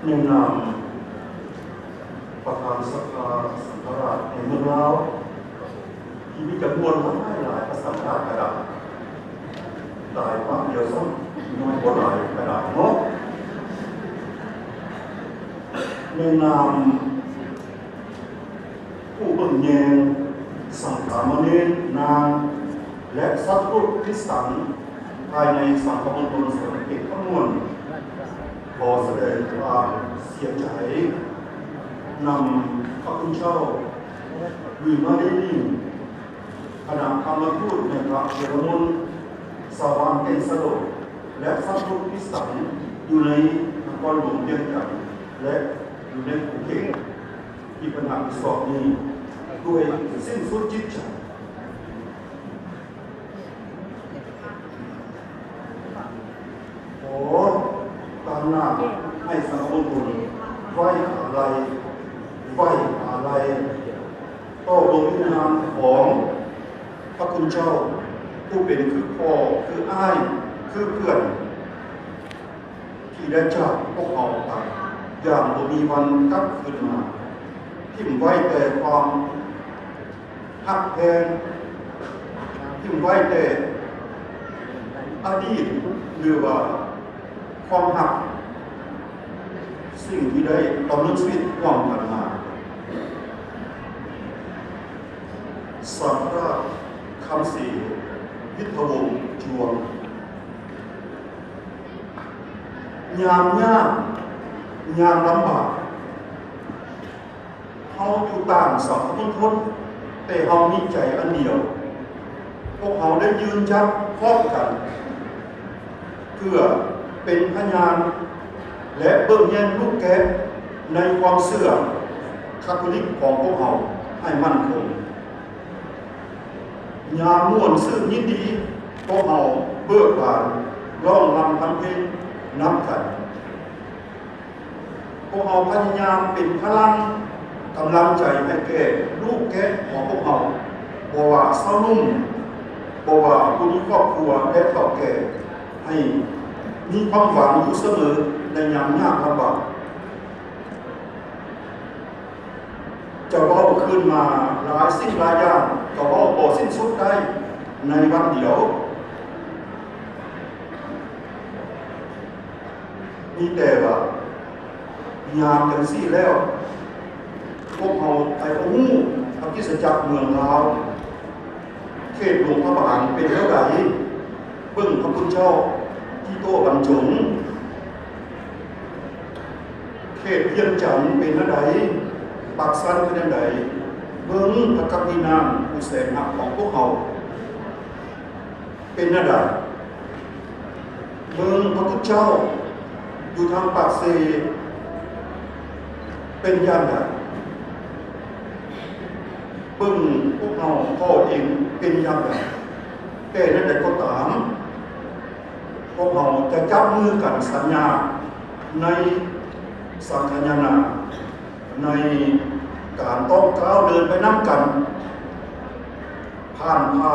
ໃນນາມປະທານສະພາສັງຄະລາດແຫ່ງເມືອງລາວ ທີ່ມີຈຳນວນຫຼາຍໆ ພາສາລາວກໍໄດ້ ຫຼາຍປາກດຽວຊ້ຳ ນ້ອຍບໍ່ຫຼາຍກໍໄດ້ເນາະ ໃນນາມຜູ້ເບິ່ງແຍງ ສັງຄາມະເນນນາງ ແລະ ສັດທຸຄຣິສຕານ ພາຍໃນສັງຄະມົນຕົນສະຫວັນເຂດຄຳມ່ວນ ຂໍສະແດງຄວາມເສຍໃຈນຳພະຄຸນເຈົ້າ ວີມາລີລີ ຄະນະທຳມະທູດແມ່ພະເຊລະມຸນ ຊາວບ້ານແກ້ງສະໂລ ແລະ ສັດທຸຄຣິສຕານ ຢູ່ໃນນະຄອນຫຼວງວຽງຈັນ ແລະ ຢູ່ໃນຂົງເຂດທີ່ເພິ່ນຮັບຜິດຊອບນີ້ ດ້ວຍສິ້ນສຸດຈິດໃຈ. ຂໍຕາງໜ້າໃຫ້ສັງຄະມົນຕົນໄວ້ອາໄລ ໄວ້ອາໄລຕໍ່ດວງວິນຍານຂອງພະຄຸນເຈົ້າ ຜູ້ເປັນຄືພໍ່ ຄືອ້າຍ ຄືເພື່ອນ ທີ່ໄດ້ຈາກພວກເຮົາໄປຢ່າງບໍ່ມີວັນກັບຄືນມາ, ຖິ້ມໄວ້ແຕ່ຄວາມ ຮັກແພງ, ຖິ້ມໄວ້ແຕ່ອະດີດ ຫຼືວ່າຄວາມຮັກ, ສິ່ງທີ່ໄດ້ດຳລົງຊີວິດຮ່ວມກັນມາ. ສາມາດຄຳສີ ວິທະວົງ ຈວງ. ຍາມຍາກ ຍາມລຳບາກ ເຮົາຢູ່ຕ່າງສັງຄົມຊົນ ແຕ່ເຮົາມີໃຈອັນດຽວ. ພວກເຮົາໄດ້ຢືນຢັດພ້ອມກັນ ເພື່ອເປັນພະຍານ ແລະ ເບິ່ງແຍງລູກແກະໃນຄວາມເຊື່ອຄາໂທລິກຂອງພວກເຮົາໃຫ້ໝັ້ນຄົງ. ຍາມມ່ວນຊື່ນຍິນດີ, ພວກເຮົາເບີກບານຮ້ອງລຳພັນເພງນຳກັນ. ພວກເຮົາພະຍາຍາມເປັນພະລັງກຳລັງໃຈໃຫ້ແກ່ລູກແກະຂອງພວກເຮົາ, ບໍ່ວ່າຊາວໜຸ່ມ, ບໍ່ວ່າຜູ້ມີຄອບຄົວ ແລະ ເຖົ້າແກ່, ໃຫ້ມີຄວາມຫວັງຢູ່ສະເໝີໃນຍາມຍາກລຳບາກ. ຈະເວົ້າຄືນມາຫຼາຍສິ່ງຫຼາຍຢ່າງ ກໍເວົ້າບໍ່ສິ້ນສຸດໄດ້ໃນວັນດຽວ. ມີແຕ່ວ່າຍາມຈັ່ງຊີ້ແລ້ວ ພວກເຮົາໄປບໍ່ຮູ້ວ່າຄຣິສຕະຈັກເມືອງລາວ ເຂດຫຼວງພະບາງເປັນແນວໃດ, ເບິ່ງພະຄຸນເຈົ້າທີ່ໂຕບັນຈົງ, ເຂດວຽງຈັນເປັນແນວໃດ, ປາກຊັນເປັນແນວໃດ, ເບິ່ງພະກັບຍານາງຜູ້ແສນຮັກຂອງພວກເຮົາ ເປັນແນວໃດ? ເບິ່ງພະພຸດທະເຈົ້າຢູ່ທາງປາກເຊເປັນຢ່າງໃດ? ເບິ່ງພວກເຮົາພໍ້ເອງເປັນຢ່າງໃດ? ແຕ່ແນວໃດກໍຕາມ, ພວກເຮົາຈະຈັບມືກັນສັນຍາໃນສັງຄະຍານາມ ໃນການຕ້ອງກ້າວເດີນໄປນຳກັນ, ຜ່ານຜ່າ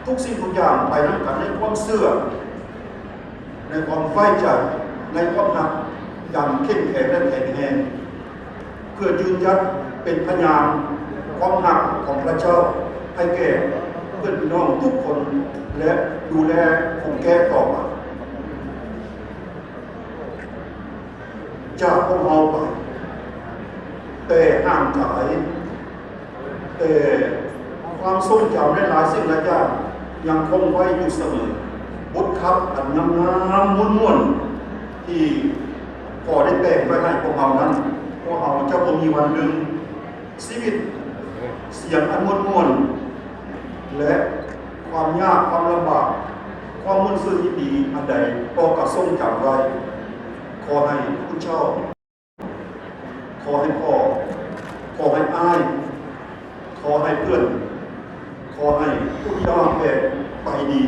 ທຸກສິ່ງທຸກຢ່າງໄປນຳກັນໃນຄວາມເຊື່ອ, ໃນຄວາມໄວ້ໃຈ, ໃນຄວາມຮັກຢ່າງເຂັ້ມແຂງ ແລະ ແຂງແຮງ, ເພື່ອຢືນຢັດເປັນພະຍານຄວາມຮັກຂອງພະເຈົ້າໃຫ້ແກ່ເພື່ອນພີ່ນ້ອງທຸກຄົນ ແລະ ດູແລຜູ້ແກ່ຕໍ່ໄປ. ຈາກພວກເຮົາໄປ, ແຕ່ຮ່າງກາຍ, ແຕ່ຄວາມຊົງຈຳໃນຫຼາຍສິ່ງຫຼາຍຢ່າງຍັງຄົງໄວ້ຢູ່ສະເໝີ. ບົດຂັບອັນງາມໆ ມ່ວນໆ ທີ່ພໍ່ໄດ້ແຕ່ງໄວ້ໃຫ້ພວກເຮົານັ້ນ, ພວກເຮົາຈະບໍ່ມີວັນລືມ. ຊີວິດ, ສຽງອັນມ່ວນໆ ແລະ ຄວາມຍາກຄວາມລຳບາກ, ຄວາມມ່ວນຊື່ນຍິນດີອັນໃດກໍກະຊົງຈຳໄວ້. ຂໍໃຫ້ພະຄຸນເຈົ້າ, ຂໍໃຫ້ພໍ່, ຂໍໃຫ້ອ້າຍ, ຂໍໃຫ້ເພື່ອນ, ຂໍໃຫ້ຜູ້ທີ່ເຮົາຮັກແພງໄປດີ,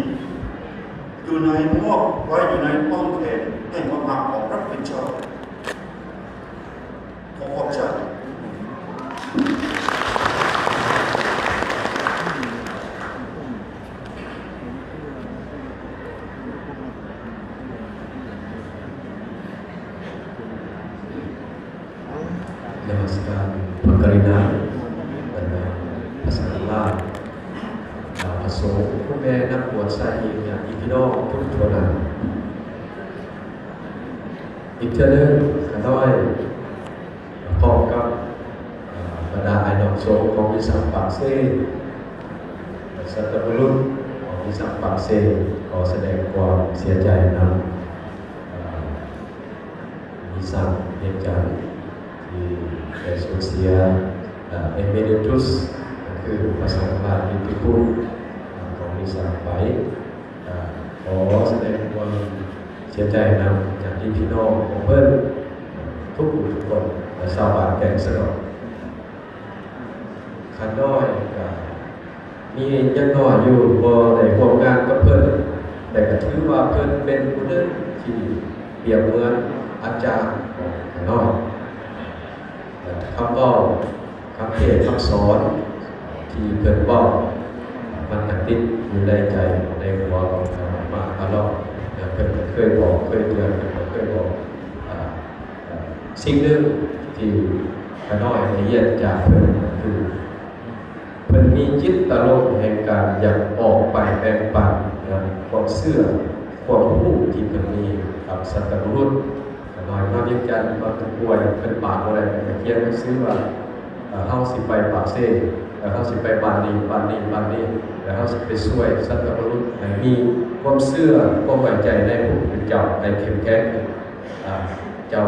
ຢູ່ໃນ, ມອບໄວ້ຢູ່ໃນອ້ອມແຂນແຫ່ງຄວາມຮັກຂອງພະຜູ້ເປັນເຈົ້າ. ຂໍຂອບໃຈ. ນະມັດສະການພະກະລຸນາ ບັນດາພະສັງຄະລາດ, ພະສົງ, ຄູແມ່ນັກບວດ, ສາຍຍິງ, ຍາດພີ່ນ້ອງທຸກຄົນ. ອີກເທື່ອໜຶ່ງ, ຂ້ານ້ອຍ ພ້ອມກັບ ເອີ ບັນດາອ້າຍນ້ອງສົງຂອງວິສາປາກເຊ, ສັດຕະບຸລຸດຂອງວິສາປາກເຊ ຂໍສະແດງຄວາມເສຍໃຈນຳ ເອີ ວິສາວຽງຈັນ ທີ່ໄດ້ສູນເສຍ ເອີ ເອເມລິຕຸສ ກໍຄືພະສັງຄະລາດກິດຕິຄຸນ ເອີ ຂອງວິສາໄປ. ກໍຂໍສະແດງຄວາມເສຍໃຈນຳຍາດພີ່ນ້ອງຂອງເພິ່ນທຸກຜູ້ທຸກຄົນ ແລະ ຊາວບ້ານແກ້ງສະດອກ. ຂ້ານ້ອຍກໍມີຍັງນ້ອຍຢູ່ ບໍ່ໄດ້ຮ່ວມງານກັບເພິ່ນ, ແຕ່ກໍຖືວ່າເພິ່ນເປັນຜູ້ໜຶ່ງທີ່ປຽບເໝືອນອາຈານຂອງຂ້ານ້ອຍ. ແລະ ຄຳເວົ້າ ຄຳເທດຄຳສອນທີ່ເພິ່ນເວົ້າ ມັນກະຕິດຢູ່ໃນໃຈໃນຫົວຂອງຂ້ານ້ອຍມາຕະຫຼອດ. ແລະ ເພິ່ນກໍເຄີຍບອກ ເຄີຍເຕືອນ, ເພິ່ນກໍເຄີຍບອກ ອາ ອາ ສິ່ງໜຶ່ງທີ່ຂ້ານ້ອຍໄດ້ຮຽນຈາກເພິ່ນ ກໍຄື ເພິ່ນມີຈິດຕະລົມແຫ່ງການຢາກອອກໄປແບ່ງປັນ ເອີ ຄວາມເຊື່ອ ຄວາມຮູ້ທີ່ເພິ່ນມີກັບສັດຕະບຸລຸດ. ຂ້ານ້ອຍມາວຽງຈັນ ມາເປັນປ່ວຍ ເພິ່ນປາກບໍ່ໄດ້ ເພິ່ນກໍຂຽນໜັງສືວ່າ ເອີ ເຮົາຊິໄປປາກເຊ, ເອີ ເຮົາຊິໄປບ້ານນີ້ ບ້ານນີ້ ບ້ານນີ້ ແລ້ວເຮົາຊິໄປຊ່ວຍສັດຕະບຸລຸດໃຫ້ມີຄວາມເຊື່ອ ຄວາມໄວ້ໃຈໃນພະຜູ້ເປັນເຈົ້າໃຫ້ເຂັ້ມແຂງຂຶ້ນ. ເຈົ້າ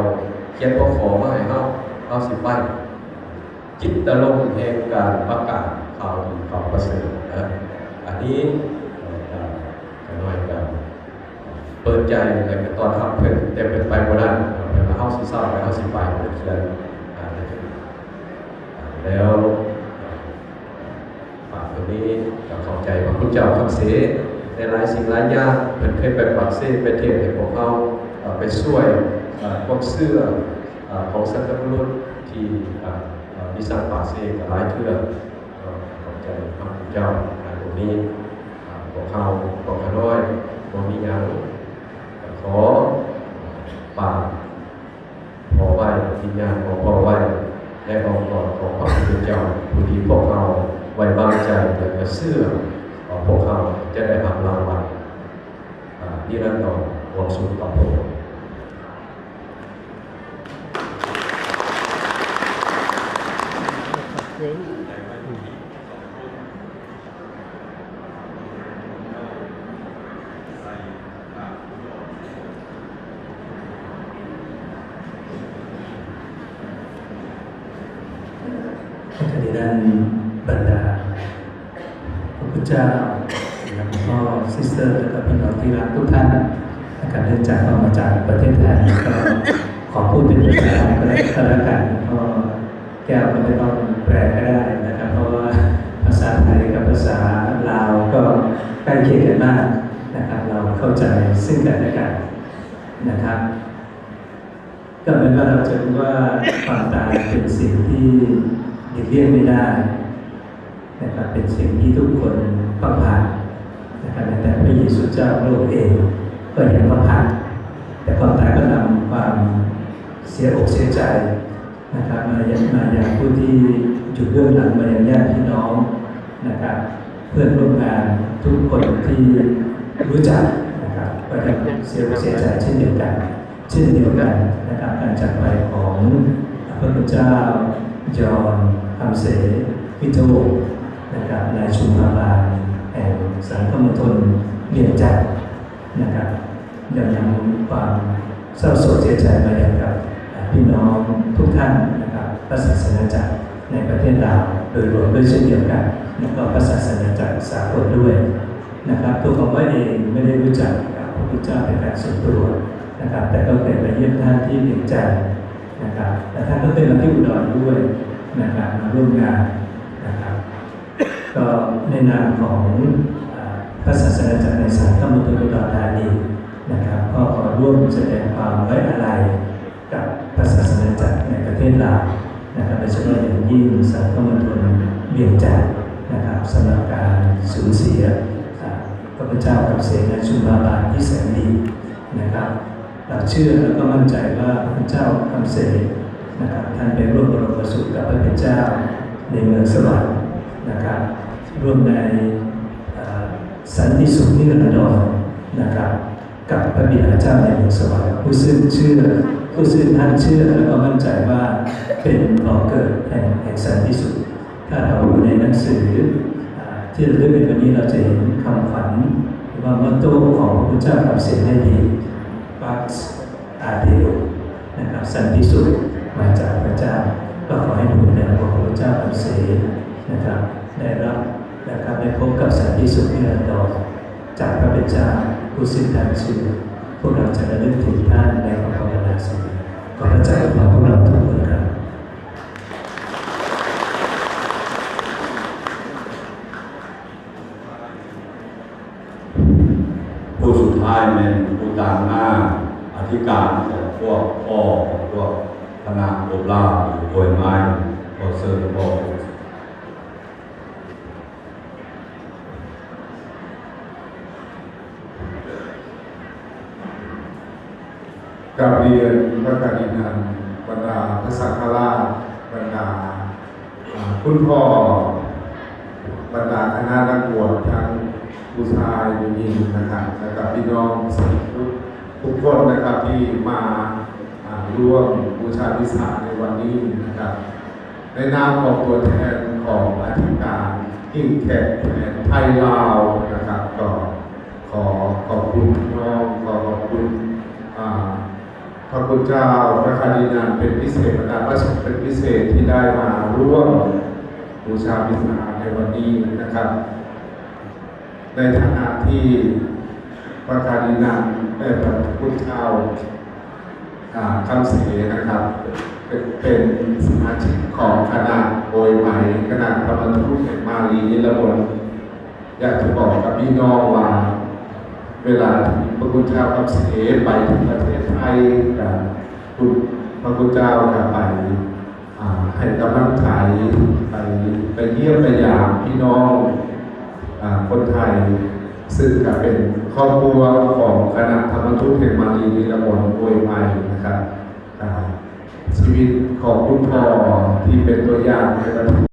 ຂຽນຫົວຂໍ້ມາໃຫ້ເຮົາ, ເຮົາຊິໄປ. ຈິດຕະລົມແຫ່ງການປະກາດ ຂ່າວດີ ຂ່າວປະເສີດເດີ. ອັນນີ້ ເອີ ຂ້ານ້ອຍກໍເປີດໃຈ ແລະ ກໍຕ້ອນຮັບເພິ່ນ, ແຕ່ເພິ່ນໄປບໍ່ໄດ້, ເພິ່ນວ່າເຮົາຊິເຊົາ ແລ້ວເຮົາຊິໄປ, ເພິ່ນຂຽນ ອ່າ ແລ້ວ ອ່າ ແລ້ວ ອ່າ ຝາກຕົວນີ້ກໍຂອບໃຈພະຄຸນເຈົ້າຄຳເສ ໃນຫຼາຍສິ່ງຫຼາຍຢ່າງ. ເພິ່ນເຄີຍໄປປາກເຊ ໄປເທດໃຫ້ພວກເຮົາ, ເອີ ໄປຊ່ວຍ ເອີ ຄວາມເຊື່ອ ເອີ ຂອງສັນຕະບຸລຸດທີ່ ເອີ ເອີ ມີສັງປາກເຊກໍຫຼາຍເທື່ອ. ກໍຂອບໃຈພະຄຸນເຈົ້າໃນຕົງນີ້. ພວກເຮົາ ພວກຂ້ານ້ອຍ ບໍ່ມີຫຍັງ, ກໍຂໍຝາກພໍ່ໄວ້, ວິນຍານຂອງພໍ່ໄວ້ ໃນອ້ອມກອດຂອງພະຜູ້ເປັນເຈົ້າ ຜູ້ທີ່ພວກເຮົາໄວ້ວາງໃຈ ແລະ ກໍເຊື່ອວ່າພວກເຮົາຈະໄດ້ຮັບລາງວັນ ອາ ນິລັນດອນ ຄວາມສຸກກັບພະອົງ. ໃນຂະນະນີ້ນັ້ນ ບັນດາ ພະຄຸນເຈົ້າ ແລ້ວກໍຊິສເຕີ ແລ້ວກໍພີ່ນ້ອງທີ່ຮັກທຸກທ່ານນະຄັບ, ເນື່ອງຈາກເຮົາມາຈາກປະເທດໄທ ກໍຂໍພູດເປັນພາສາໄທກໍແລ້ວກັນ, ເພາະແກ້ວກໍໄມ່ຕ້ອງແປກໍໄດ້ນະຄັບ, ເພາະວ່າພາສາໄທກັບພາສາລາວກໍໃກ້ຄຽງກັນມາກນະຄັບ, ເຮົາເຂົ້າໃຈເຊິ່ງກັນແລະກັນນະຄັບ. ກໍແມ່ນວ່າເຮົາຈະຮູ້ວ່າຄວາມຕາຍເປັນສິ່ງທີ່ຫຼີກລ່ຽງໄມ່ໄດ້ນະຄັບ, ເປັນສິ່ງທີ່ທຸກຄົນຕ້ອງຜ່ານນະຄັບ, ແມ້ແຕ່ພະເຢຊູເຈົ້າພະອົງເອງກໍຍັງຕ້ອງຜ່ານ, ແຕ່ຄວາມຕາຍກໍນຳຄວາມເສຍອົກເສຍໃຈນະຄັບ ມາຍັງ ມາຍັງຜູ້ທີ່ຢູ່ເບື້ອງຫຼັງ, ມາຍັງຍາດພີ່ນ້ອງນະຄັບ, ເພື່ອນຮ່ວມງານທຸກຄົນທີ່ຮູ້ຈັກນະຄັບ ກໍຍັງເສຍອົກເສຍໃຈເຊັ່ນດຽວກັນ. ເຊັ່ນດຽວກັນນະຄັບ ການຈາກໄປຂອງພະຄຸນເຈົ້າ ຈອນ ຄຳເສ ວິທະວົງ ນະຄັບ ນາຍຊຸມພາບານແຫ່ງສັງຄະມົນທົນວຽງຈັນນະຄັບ ໄດ້ນຳຄວາມເສົ້າໂສກເສຍໃຈມາຍັງກັບ ອາ ພີ່ນ້ອງທຸກທ່ານນະຄັບ ພະສາສະນາຈັກໃນປະເທດລາວໂດຍລວມດ້ວຍເຊັ່ນດຽວກັນ ແລະ ກໍພະສາສະນາຈັກສາກົນດ້ວຍ. ນະຄັບ ຕົວຂອງຂ້ອຍເອງໄມ່ໄດ້ຮູ້ຈັກກັບພະພຸດທະເຈົ້າເປັນການສ່ວນຕົວນະຄັບ ແຕ່ກໍເຄີຍໄປຢ້ຽມທ່ານທີ່ວຽງຈັນນະຄັບ ແລະ ທ່ານກໍເຄີຍມາທີ່ອຸດອນດ້ວຍນະຄັບ ມາຮ່ວມງານນະຄັບ. ກໍໃນນາມຂອງ ອາ ພະສາສະນາຈັກໃນສາຍຄຳມະຕຸນອຸດອນທານີນະຄັບ ກໍຂໍຮ່ວມສະແດງຄວາມໄວ້ອາໄລ ກັບພະສາສະນາຈັກໃນປະເທດລາວນະຄັບ ໂດຍສະເພາະຢ່າງຍິ່ງສັງຄະມົນທົນວຽງຈັນນະຄັບ ສຳລັບການສູນເສຍ ອາ ພະຄຸນເຈົ້າຄຳເສນາຍຊຸມພາບານທີ່ແສນດີນະຄັບ. ເຮົາເຊື່ອແລະກໍໝັ້ນໃຈວ່າພະຄຸນເຈົ້າຄຳເສນນະຄັບ ທ່ານໄປຮ່ວມປະລົມປະສຸກກັບພະເປັນເຈົ້າໃນເມືອງສະຫວັນນະຄັບ ຮ່ວມໃນ ອາ ສັນຕິສຸກນິລັນດອນນະຄັບ ກັບພະບິດາເຈົ້າໃນເມືອງສະຫວັນ ຜູ້ຊຶ່ງເຊື່ອ ຜູ້ຊຶ່ງທ່ານເຊື່ອ ແລະກໍໝັ້ນໃຈວ່າເປັນບໍ່ເກີດແຫ່ງ ແຫ່ງສັນຕິສຸກ. ຖ້າເຮົາດູໃນໜັງສື ອາ ທີ່ລະລຶກໃນວັນນີ້ ເຮົາຈະເຫັນຄຳຂວັນ ຫຼືວ່າໂມໂຕ້ຂອງພະພຸດທະເຈົ້າຄຳເສນໃຫ້ດີ ປາສ ອາເດລ ນະຄັບ ສັນຕິສຸກມາຈາກພະເຈົ້າ. ກໍຂໍໃຫ້ບຸນແດ່ພະພຸດທະເຈົ້າຄຳເສນນະຄັບ ໄດ້ຮັບ ແລະກໍໄດ້ພົບກັບສັນຕິສຸກນິລັນດອນ ຈາກພະເປັນເຈົ້າຜູ້ຊຶ່ງທ່ານເຊື່ອ. ພວກເຮົາຈະລະລຶກເຖິງທ່ານໃນຄຳພາວະນາເສມອາ. ຂໍພະເຈົ້າອວຍພອນພວກເຮົາທຸກຄົນ. ຜູ້ສຸດທ້າຍແມ່ນຜູ້ຕາງໜ້າອະທິການຂອງພວກພໍ່ຂອງພວກຄະນະອົບລາວ ຫຼື ໂອເອັນໄອ ຂໍເຊີນພໍ່. ກາບຮຽນພະຄາດີນານ ບັນດາພະສັງຄະລາດ ບັນດາ ອາ ຄຸນພໍ່ ບັນດາຄະນະນັກບວດ ທັງຜູ້ຊາຍຜູ້ຍິງນະຄັບ ແລະກະພີ່ນ້ອງສາທຸທຸກຄົນນະຄັບ ທີ່ມາ ອາ ຮ່ວມບູຊາວິສາໃນວັນນີ້ນະຄັບ. ໃນນາມຂອງຕົວແທນຂອງອະທິການຫິ້ງແຄນໄທລາວນະຄັບ ກໍ ຂໍຂອບຄຸນພີ່ນ້ອງ ຂໍຂອບຄຸນ ອາ ພະຄຸນເຈົ້າ ພະຄາດີນານເປັນພິເສດ ບັນດາພະສົງເປັນພິເສດ ທີ່ໄດ້ມາຮ່ວມ บูชาวิสาในวันนี้นะครับ ในฐานะที่พระคาร์ดินัล เอ่อ พระคุณเจ้า อ่า คำเสนนะครับ เป็น เป็นสมาชิกของคณะโอยไหม คณะธรรมทูตแห่งมาลีนิรมน อยากจะบอกกับพี่น้องว่า เวลาที่พระคุณเจ้าคำเสนไปถึงประเทศไทย กับคุณพระคุณเจ้าก็ไป อ่า ให้กำลังใจ ไป ไปเยี่ยมไปยามพี่น้อง อ่า คนไทย ซึ่งก็เป็นครอบครัวของคณะธรรมทูตแห่งมาลีนิรมนโอยไหมนะครับ อ่า ชีวิตของคุณพ่อที่เป็นตัวอย่างให้กับ